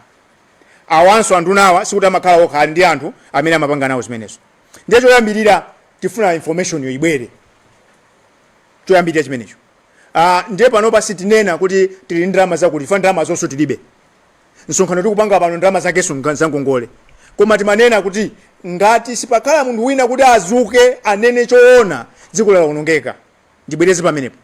Awanso andunawa sikuti amakhala okha, ali ndi anthu amene amapanga nawo zimenezo. Ndiye choyambirira tifuna information yo ibwere, choyambirira chimenecho. Ndiye panopa sitinena kuti tili ndi ndalama zakuti, fa ndalama zonso tilibe. Msonkhano tikupanga pano ndalama zakenso zangongole. Koma timanena kuti ngati sipakhala munthu wina kuti azuke anene choona, dziko lawonongeka. Ndibwereze pamenepo,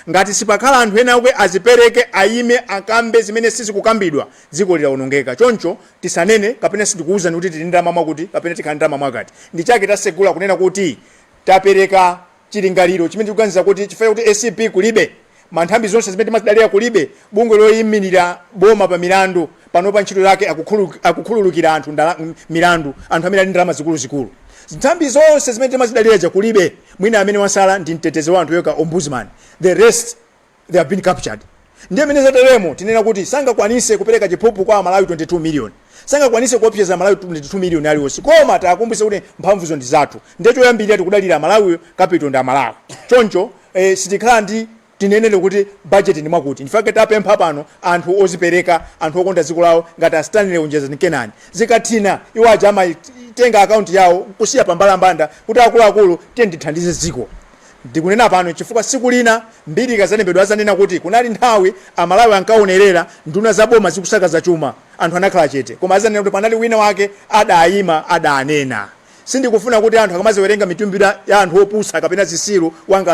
ngati sipakhala anthu ena ake azipereke, ayime, akambe zimene sizikukambidwa, dziko lilawonongeka. Choncho tisanene kapena sindikuwuzani kuti tili ndalama mwakuti kapena tikhala ndalama mwakati. Ndi chake tasegula kunena kuti tapereka Chilingaliro chimene tikuganiza kuti chifukwa kuti ACB kulibe, manthambi zonse zimene timazidalira kulibe, bungwe loyimirira boma pa milandu panopa ntchito yake akukhululukira anthu milandu, anthu amene ali ndalama zikuluzikulu. Nthambi zonse zimene timazidalira ja kulibe. Mwina amene wasala ndi mtetezi wa anthu yekha, ombudsman. The rest, they have been captured. Ndiye mene zateremo, tinena kuti sangakwanise kupereka chiphuphu kwa Amalawi 22 million, sangakwanise kuopseza Amalawi 22 million aliwonse, koma takumbutsa kuti mphamvuzo ndi zathu. Ndiye choyambirira tikudalira Amalawi, capital ndi Amalawi. Choncho sitikhala ndi tinenere kuti budget ndi mwakuti. In fact, tapempha pano anthu ozipereka, anthu okonda dziko lawo ngati a Stanley Onjezani Kenani. Zikathina, iwo aja amatenga akaunti yawo kusiya pambalambanda kuti akuluakulu, tiye ndithandize dziko. Ndikunena pano chifukwa siku lina mbiri ikazalembedwa, azanena kuti kunali nthawi Amalawi ankaonerera nduna za boma zikusakaza chuma, anthu anakhala chete, koma azanena kuti panali wina wake adayima, adanena. Sindikufuna kuti anthu akamaziwerenga mitumbira ya anthu opusa kapena zisilu, wanga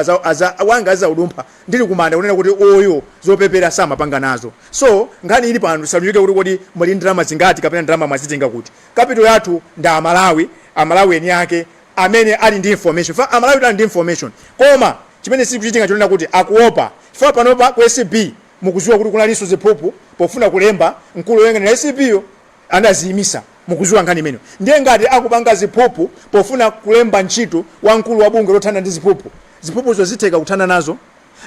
azaudumpha ndili kumanda kunena kuti uyu zopepera samapanga nazo. So nkhani ili pano, tisalunjike kuti kodi muli ndalama zingati kapena ndalama mwazitenga kuti. Capital yathu ndi Amalawi, Amalawi eni ake amene ali ndi information. Fa Amalawi ali ndi information, koma chimene sikuchitika chonena kuti akuopa, chifukwa panopa ku ACB mukuziwa kuti kunalinso ziphuphu pofuna kulemba mkulu woyang'anira ACB yo, anaziyimisa. Mukuziwa nkhani imeneyo. Ndiye ngati akupanga ziphuphu pofuna kulemba ntchito wamkulu wa bungwe lothana ndi ziphuphu, ziphuphuzo zitheka kuthana nazo?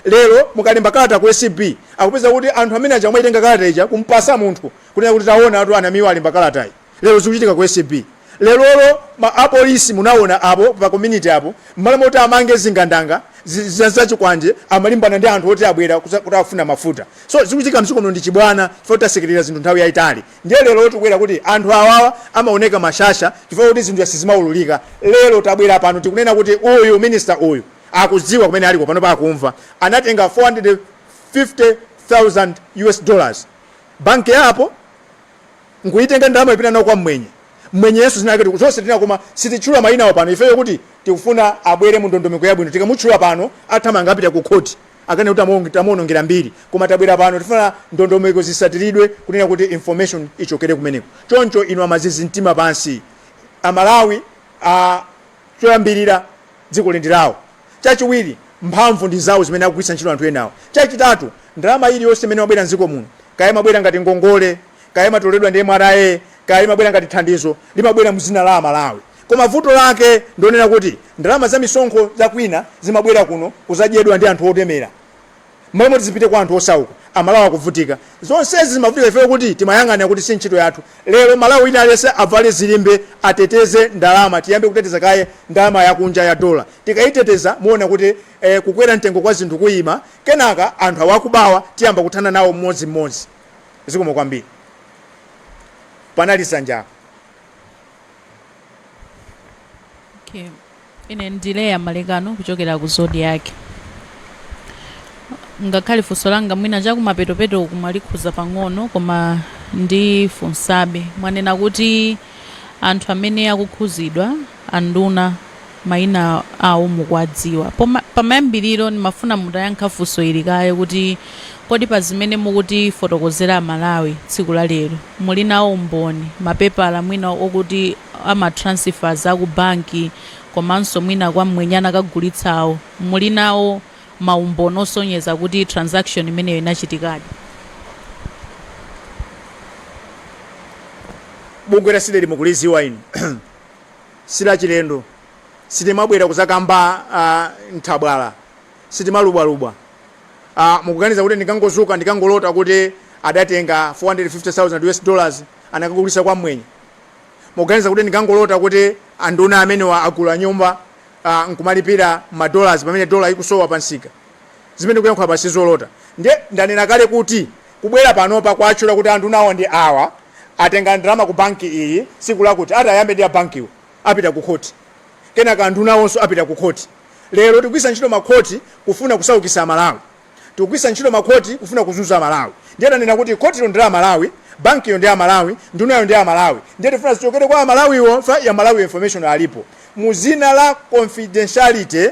Lero mukalemba kalata ku ACB, akupeza kuti anthu amene aja amaitenga kalata ija kumpasa munthu kunena kuti taona atu anamiwa alemba kalatayi. Lero zikuchitika ku ACB. Lerolo ma apolisi munaona apo pa community apo, mmalo moti amange zingandanga zachikwanje, amalimbana ndi anthu oti abwera kuti afuna mafuta. So zikuchitika mdziko muno ndi chibwana, chifukwa tasekerera zinthu nthawi yayitali. Ndiye lero tikubwera kuti anthu awawa amaoneka mashasha chifukwa kuti zinthu sizimaululika. Lero tabwera pano, tikunena kuti uyu minister uyu akudziwa kumene aliko pano, pakumva anatenga 450,000 US dollars, banki yapo nkuitenga ndalama ipita nawo kwa mmwenye. Mmwenyeyenso zina lake zonse tina, koma sititchula mayinawo pano ifeyo kuti tikufuna abwere mu ndondomeko yabwino. Tikamutchula pano, athamanga apita ku khoti akane kuti tamuonongera mbiri. Koma tabwera pano, tifuna ndondomeko zisatiridwe kunena kuti information ichokere kumeneko. Choncho inu amazizi, mtima pansi. Amalawi a choyambirira, dziko ndi lawo. Chachiwiri, mphamvu ndi zawo zimene akugwiritsa ntchito anthu enawo. Chachitatu, ndalama iliyonse imene mabwera mdziko muno, kaya imabwera ngati ngongole, kaya imatoledwa ndi MRA, kaya imabwera ngati thandizo, limabwera mzina la Amalawi. Koma vuto lake ndionena kuti ndalama za misonkho zakwina zimabwera kuno kuzadyedwa ndi anthu otemera mmalo moti zipite kwa anthu osauka. Amalawi akuvutika. Zonsezi zimavutika ifeyo kuti timayang'ana kuti si ntchito yathu. Lero Malawi wina aliyense avale zilimbe, ateteze ndalama. Tiyambe kuteteza kaye ndalama yakunja ya dola. Tikayiteteza, muona kuti kukwera mtengo kwa zinthu kuyima. Kenaka anthu awakubawa tiyamba kuthana nawo mmodzimmodzi. Zikomo kwambiri. Panali dzanja. Okay. Ine ndileya Malekano kuchokera ku Zodiak. Ngakhale funso langa mwina chakumapetopeto mwalikhuza pang'ono, koma ndifunsabe. Mwanena kuti anthu amene akukhuzidwa, anduna, mayina awo mukuwadziwa. Pamayambiriro ndimafuna mutayankha funso ili kaye kuti kodi pa zimene mukuti fotokozera Amalawi tsiku la lero, muli nawo umboni, mapepala mwina okuti ama transfers aku banki, komanso mwina kwa mmwenyana kagulitsawo, muli nawo maumboni osonyeza kuti transaction imeneyo inachitikadi? Bungwe la CDEDI mukuliziwa inu, silachilendo. Sitimabwera kuzakamba nthabwala, sitimalubwalubwa. Mukuganiza kuti ndikangozuka, ndikangolota kuti adatenga 450,000 US dollars anakagulitsa kwa mmwenye? Mukuganiza kuti ndikangolota kuti anduna amenewa agula nyumba nkumalipira ma dollars pamene dola ikusowa pansika? Zimene ndikuyankhula pa sizolota. Ndiye ndanena kale kuti kubwera panopa kwatchula kuti andunawo ndi awa, atenga ndalama ku banki iyi siku lakuti, ati ayambe ndi a bankiwo apita ku khoti, kenaka andunawonso apita ku khoti. Lero tikugwiritsa ntchito makhoti kufuna kusaukitsa Amalawi, tikugwiritsa ntchito makhoti kufuna kuzunza Amalawi. Ndiye tanena kuti khotilo ndi la Amalawi, bankiyo ndi Amalawi, ndunayo ndi Amalawi. Ndiye tifuna zichokere kwa Amalawiwo. Fa ya Malawi information alipo. Muzina la confidentiality,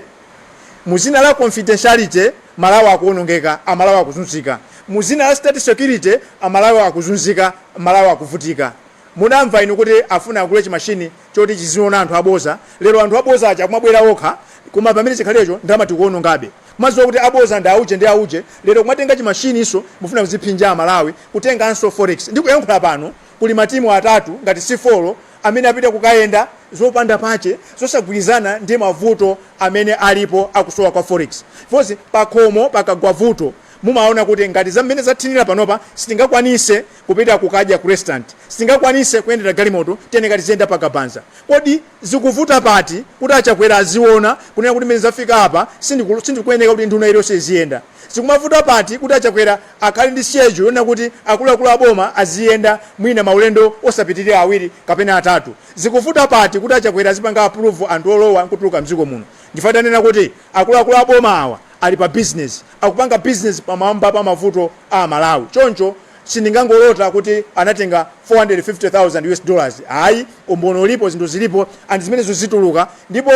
muzina la confidentiality, Malawi akuonongeka, Amalawi akuzunzika. Muzina la state security, Amalawi akuzunzika, Malawi akuvutika. Munamva inu kuti afuna agule chimashini choti chiziona anthu aboza. Lero anthu aboza aja akumabwera okha. Koma pamene chikhalecho ndalama tikuonongabe, kumadziwa kuti aboza ndi auje ndi auje. Lero kumatenga chimashiniso mufuna kuziphinja Amalawi, kutenganso forex. Ndikuyankhula pano kuli matimu atatu ngati si four amene apita kukayenda zopanda pache, zosagwirizana ndi mavuto amene alipo akusowa kwa forex. Fosi pakhomo pakagwa vuto, mumaona kuti ngati zamene zathinira panopa, sitingakwanise kupita kukadya ku restaurant, sitingakwanise kuyendera galimoto, tiyeneka tiziyenda pakabanza. Kodi zikuvuta pati kuti Achakwera aziona kunena kuti mmene zafika apa sindikuyeneka kuti nduna iliyonse iziyenda? Zikumavuta pati kuti Achakwera akhale ndi schedule yonena kuti akuluakulu aboma aziyenda mwina maulendo osapitirira awiri kapena atatu? Zikuvuta pati kuti Achakwera azipanga approve anthu olowa nkutuluka mdziko muno? Ndifa tanena kuti akuluakulu aboma awa ali pa business, akupanga business pamwamba pa mavuto a Malawi. Choncho sindingangolota kuti anatenga 450,000 US dollars, ayi. Umboni ulipo, zinthu zilipo, and zimenezo zituluka. Ndipo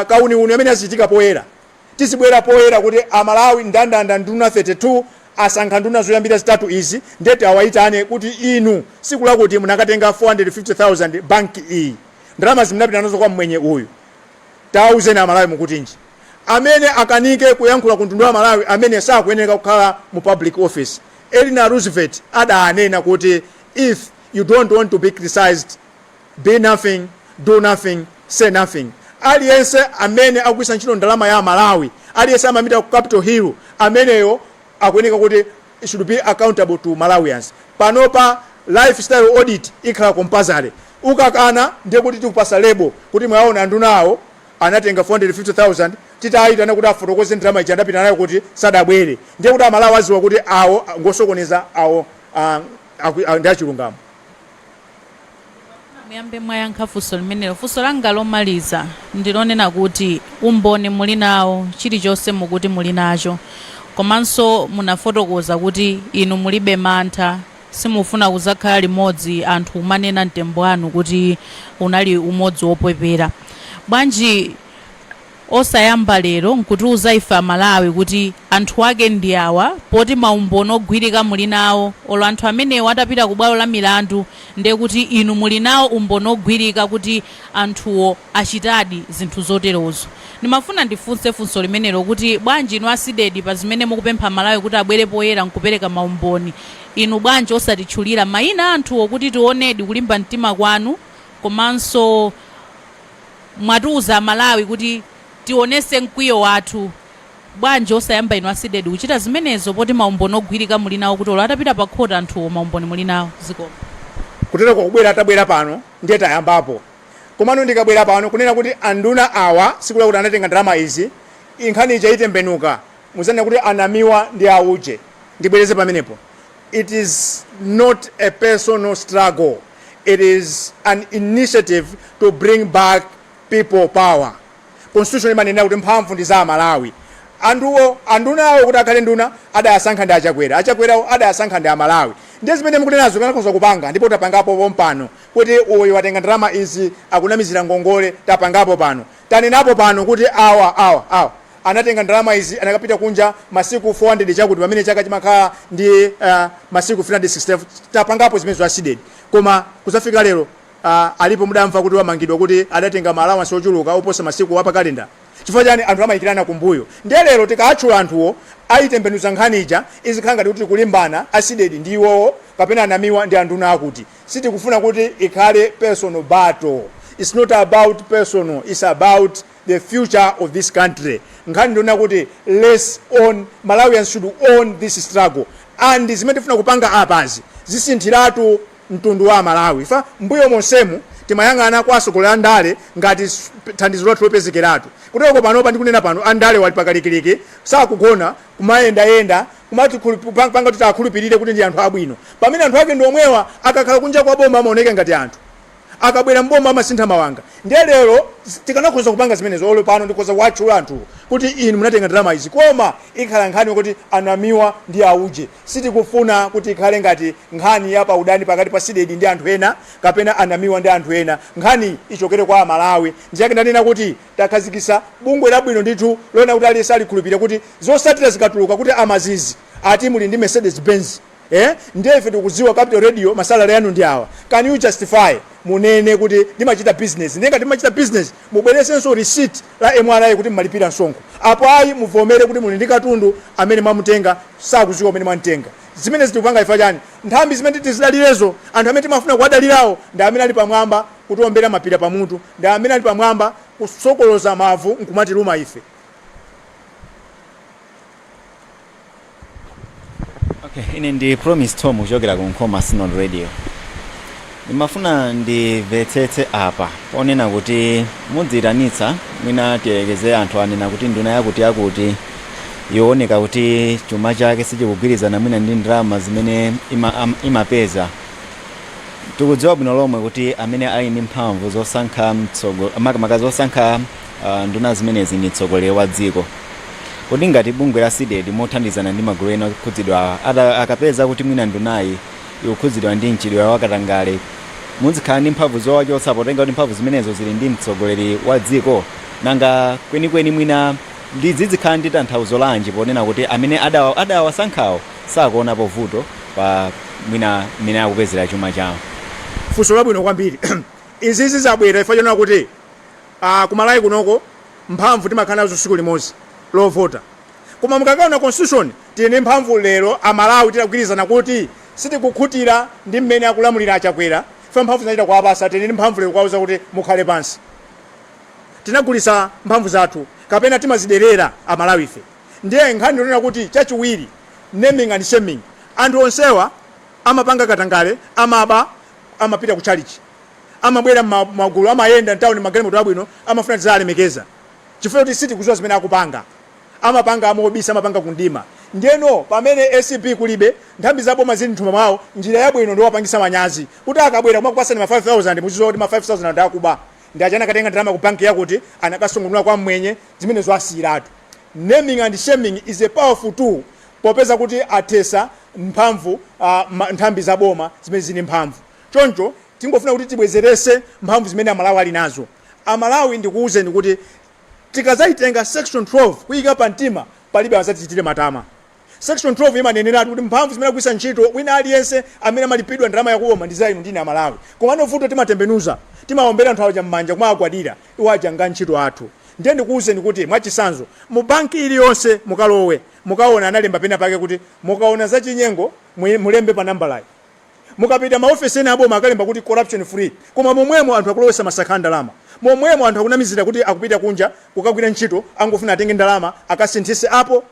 kauniuni amene azichitika poyera, tizibwera poyera kuti Amalawi, ndandanda nduna 32 asankha nduna zoyambira zitatu izi, ndeti awayitane kuti inu siku lakuti munakatenga 450,000 banki iyi, ndalama zimunapita nazo kwa mmwenye uyu, tauzeni Amalawi mukutinji. Amene akanike kuyankhula ku mtundu wa Malawi, amene sakuyenera kukhala mu public office. Eleanor Roosevelt adanena kuti, "If you don't want to be criticized, be nothing, do nothing, say nothing." Aliyense amene akugwiritsa ntchito ndalama ya Malawi, aliyense amapita ku Capitol Hill, ameneyo akuyeneka kuti should be accountable to Malawians. Panopa lifestyle audit ikhala compulsory. Ukakana, ndiye kuti tikupasa label kuti mwaona andunawo anatenga 450,000, titayitana kuti afotokoze ndalama ija adapita nayo kuti sadabwere. Ndiye kuti Amalawi aziwa kuti awo ngosokoneza, awo ndi achilungamo. Muyambe mwayankha funso limenelo. Funso langa lomaliza ndilonena kuti umboni muli nawo, chilichonse mukuti muli nacho, komanso munafotokoza kuti inu mulibe mantha, simufuna kuzakhala limodzi anthu kumanena mtembo wanu kuti unali umodzi wopwepera. Bwanji osayamba lero nkutiuza ife Amalawi kuti anthu ake ndi awa, poti maumboni ogwirika muli nawo? Olo anthu amenewo atapita ku bwalo la milandu, ndiye kuti inu muli nawo umboni ogwirika kuti anthuwo achitadi zinthu zoterozo. Ndimafuna ndifunse funso limenelo kuti bwanji inu a CDEDI, pa zimene mukupempha Malawi kuti abwere poyera nkupereka maumboni, inu bwanji osatitchulira mayina a anthuwo kuti tionedi kulimba mtima kwanu? Komanso mwatiuza Amalawi kuti tionese mkwiyo wathu, bwanji osayamba inu a CDEDI kuchita zimenezo, poti maumboni ogwirika muli nawo, kuti olo atapita pa khoti anthuwo maumboni muli nawo? Zikomo. Kutero kwakubwera, atabwera pano ndiye tayambapo. Komano ndikabwera pano kunena kuti anduna awa sikula kuti anatenga ndalama izi, inkhani ija itembenuka, muzanena kuti anamiwa ndi auje. Ndibwereze pamenepo, it is not a personal struggle, it is an initiative to bring back people power. Constitution imanena kuti mphamvu ndi za Amalawi. Anthuwo, andunawo kuti akhale nduna, adayasankha ndi Achakwera, Achakwerawo adayasankha ndi Amalawi. Ndiye zimene mukunenazo kanakhoza kupanga, ndipo tapangapo pompano kuti uyu watenga ndalama izi, akunamizira ngongole. Tapangapo pano, tanenapo pano kuti awa, awa, awa anatenga ndalama izi, anakapita kunja masiku 400 chakuti, pamene chaka chimakhala ndi masiku 360. Tapangapo zimene za CDEDI, koma kuzafika lero alipo mudamva kuti wamangidwa kuti adatenga ma allowance ochuluka oposa masiku apa kalenda? Chifukwa chani anthu amayikirana kumbuyo? Ndiye lero tikaatchula anthuwo, ayitembenuza nkhani ija, izikhala ngati kuti kulimbana a CDEDI ndi iwowo kapena anamiwa ndi anduna akuti. Sitikufuna kuti ikhale personal battle. It's not about personal, it's about the future of this country. Nkhani ndiona kuti let's own, Malawians should own this struggle, and zimene tifuna kupanga apazi zisinthiratu mtundu wa Malawi. Fa mbuyo monsemu timayang'ana kwa atsogoleri a ndale ngati thandizo lathu lopezekeratu. Kuteko panopa ndikunena pano, andale wali pakalikiliki, sakugona, kumayendayenda kumati panga kuti akhulupirire kuti ndi anthu abwino, pamene anthu ake ndi omwewa. Akakhala kunja kwa boma amaoneka ngati anthu, akabwera mboma amasintha mawanga. Ndiye lero tikanakhoza kupanga zimenezo. Olo pano ndikhoza kuwatchula anthuwo kuti inu munatenga ndalama izi, koma ikhala nkhani kuti anamiwa ndi auje. Sitikufuna kuti ikhale ngati nkhani ya paudani pakati pa CDEDI ndi anthu ena kapena anamiwa ndi anthu ena. Nkhani ichokere kwa Amalawi. Ndiyake ndanena kuti takhazikisa bungwe labwino ndithu lona kuti aliyense alikhulupirira, kuti zosatira zikatuluka kuti amazizi ati muli ndi Mercedes Benz, eh? Ndiye ife tikudziwa Capital Radio ma salary yanu ndi awa, can you justify? Munene kuti ndimachita business. Ndiye ngati mumachita business, mubweresenso receipt la MRA kuti mmalipira msonkho. Apo ayi, muvomere kuti muli ndi katundu amene mwamutenga, sakuziwa umene mwamtenga. Zimene zitikupanga ifa chani? Nthambi zimene tizidalirezo, anthu amene timafuna kuwadalirawo ndi amene ali pamwamba kutiombera mapira pamutu, ndi amene ali pamwamba kusokoloza mavu nkumatiluma ife. Okay, ine ndi Promise Tom kuchokera ku Nkhoma Synod Radio. Ndimafuna ndimvetsetse apa ponena kuti mudziyitanitsa, mwina tiyerekeze anthu anena kuti nduna yakuti yakuti yooneka kuti chuma chake sichikugwirizana mwina ndi ndalama zimene imapeza. Tikudziwa bwino lomwe kuti amene ali ndi mphamvu zosankha makamaka zosankha nduna zimenezi ndi mtsogoleri wa dziko. Kodi ngati bungwe la CDEDI mothandizana ndi magulu ena okhudzidwa akapeza kuti mwina ndunayi ikukhudzidwa ndi mchitidwe wa katangale, muzikhala ndi mphamvu zowachotsa potenga kuti mphamvu zimenezo zili ndi mtsogoleri wa dziko? Nanga kwenikweni mwina zizikhala ndi tanthauzo lanji ponena kuti amene adawasankhawo sakuonapo vuto pa mwina mmene akupezera chuma chawo? Funso labwino kwambiri. Izizi zabwera chifukwa chonena kuti ku Malawi kunoko mphamvu timakhala nazo tsiku limodzi lovota. Koma mukakaona constitution, tili ndi mphamvu lero Amalawi titagwirizana kuti sitikukhutira ndi mmene akulamulira aChakwera, ife mphamvu zinachita kuwapasa, tili ndi mphamvu lero kuwauza kuti mukhale pansi. Tinagulisa mphamvu zathu kapena timaziderera Amalawi ife. Ndiye nkhani yonena kuti chachiwiri, naming and shaming. Anthu onsewa amapanga katangale, amaba, amapita ku chalichi, amabwera mmagulu, amayenda mtawuni magalimoto abwino, amafuna tizawalemekeza chifukwa kuti sitikuziwa zimene akupanga. Amapanga amobisa, amapanga kundima. Ndiyeno pamene ACB kulibe, nthambi za boma zili mthumba mwawo, njira yabwino ndiwapangisa manyazi kuti akabwera kumakupasani ma 5000, muziziwa kuti ma 5000 anthu akuba ndi aja anakatenga ndalama ku banki yakuti, anakasungunula kwa mmwenye. Zimenezo asiyiratu. Naming and shaming is a powerful tool popeza kuti athesa mphamvu nthambi za boma zimene zili mphamvu. Choncho tingofuna kuti tibwezerese mphamvu zimene Amalawi ali nazo. Amalawi, ndikuwuzeni kuti tikazayitenga section 12 kuyika pa mtima, palibe azatichitire matama. Section 12 imaneneratu kuti mphamvu zimene akugwiritsa ntchito wina aliyense amene amalipidwa ndalama yakuboma ndi za inu ndine Amalawi. Komano vuto timatembenuza, timawombera anthu aja m'manja, kumawagwadira. Iwo aja nga ntchito athu. Ndiye ndikuwuzeni kuti mwachisanzo, mu banki iliyonse mukalowe, mukaona analemba pena pake kuti mukaona zachinyengo mulembe pa nambalayi. Mukapita maofesi ena aboma akalemba kuti corruption free, koma momwemo anthu akulowesa masaka a ndalama. Momwemo anthu akunamizira kuti akupita kunja kukagwira ntchito, angofuna atenge ndalama akasinthise apo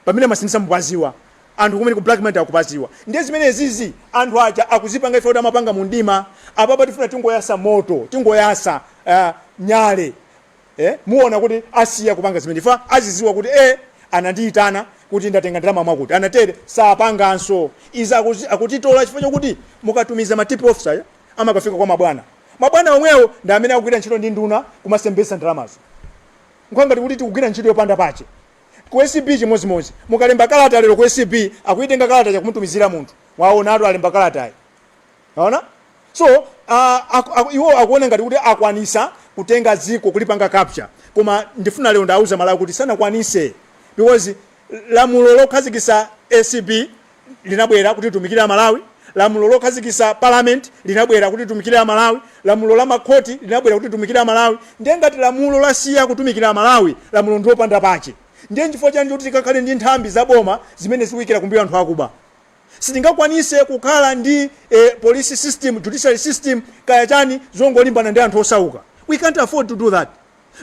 pamene amasinthisa mupaziwa. Anthu kumene ku black money akupaziwa. Ndiye zimene zizi anthu aja akuzipanga ife kuti amapanga mu mdima. Apapa tifuna tingoyasa moto, tingoyasa nyale, muona kuti asiya kupanga zimene ifa aziziwa kuti anandiyitana kuti ndatenga ndalama mwakuti anatere, sapanganso izi. Akutitola chifukwa chokuti mukatumiza ma tip officer amakafika kwa mabwana. Mabwana omwewo ndi amene akugwira ntchito ndi nduna kumasembesa ndalamazo. Nkhwangati kuti tikugwira ntchito yopanda pache. Ku ACB chimozimozi, mukalemba kalata lero ku ACB, akuitenga kalata chakumutumizira munthu, waonatu alemba kalatayi, waona. So iwo akuona ngati kuti akwanisa kutenga dziko kulipanga capture, koma ndifuna lero ndauza Malawi kuti sanakwanise, because lamulo lokhazikisa ACB linabwera kuti litumikire Amalawi, lamulo lokhazikisa parliament linabwera kuti litumikire Amalawi, lamulo la makhoti linabwera kuti litumikire Amalawi. Ndiye ngati lamulo lasiya kutumikira Amalawi, lamulo ndilopanda pache. Ndiye nchifukwa chani kuti tikakhale ndi nthambi za boma zimene zikuyikira kumbuyo anthu akuba? Sitingakwanise kukhala ndi police system, judiciary system, kaya chani, zongolimbana ndi anthu osauka. We can't afford to do that.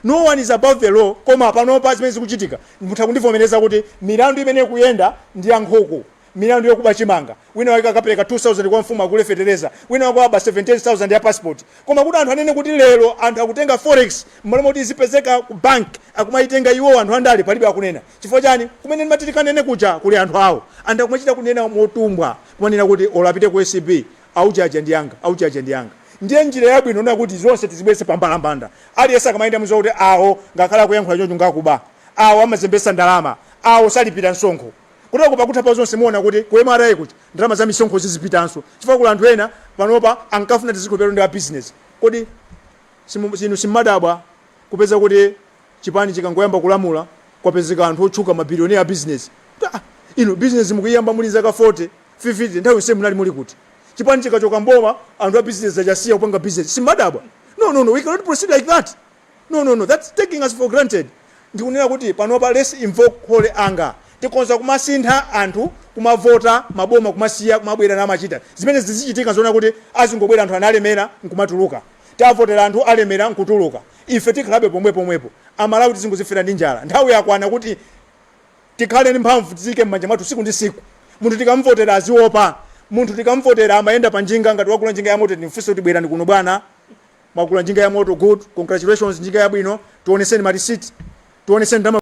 No one is above the law. Koma panopa zimene zikuchitika, mutha kundivomereza kuti milandu imene ikuyenda ndi ya nkhuku, milandu yokuba chimanga, wina wake akapereka 2000 kwa mfumu agule fetereza, wina wake waba 78,000 ya passport. Koma kuti anthu anene kuti lero anthu akutenga forex mmalo moti izipezeka ku bank, akumayitenga iwo anthu andale, palibe akunena. Chifukwa chani? Kumene ndimati tikanene kuja kuli anthu awo. Anthu akumachita kunena motumbwa, kumanena kuti olo apite ku ACB, auchaja ndi yanga, auchaja ndi yanga. Ndiye njira yabwino nda kuti zonse tizibwese pambalambanda. Aliyense akamayenda muziwa kuti awo ngakhale akuyankhula choncho ngakuba, awo amazembesa ndalama, awo salipira msonkho. Kutoko pakutha pa zonse muona kuti ku MRA kuja ndalama za misonkho zizipitanso, chifukwa kuli anthu ena panopa ankafuna tizikhulupirira ndi a business. Kodi inu simmadabwa kupeza kuti chipani chikangoyamba kulamula kwapezeka anthu otchuka, mabilionea a business? Inu business mukuyiyamba muli zaka 40, 50, nthawi yonse munali muli kuti? Chipani chikachoka mboma, anthu a business achasiya kupanga business. Simadabwa. No, no, no, we cannot proceed like that. No, no, no, that's taking us for granted. Ndikunena kuti panopa let's invoke holy anger. Tikonza kumasintha anthu, kumavota, maboma kumasiya, kumabwera namachita zimene zizichitika. Zoona kuti azingobwera anthu analemera nkumatuluka, tavotera anthu alemera nkutuluka, ife tikhalabe pomwe pomwepo. Amalawi tizingozifera ndi njala. Nthawi yakwana kuti tikhale ndi mphamvu, tizike m'manja mwathu siku ndi siku. Munthu tikamvotera aziopa. Munthu tikamvotera amayenda pa njinga, ngati wakula njinga ya moto, timfunse kuti, "Bwerani kuno bwana, mwakula njinga ya moto, good, congratulations, njinga yabwino, tioneseni marisiti, tioneseni ndalama."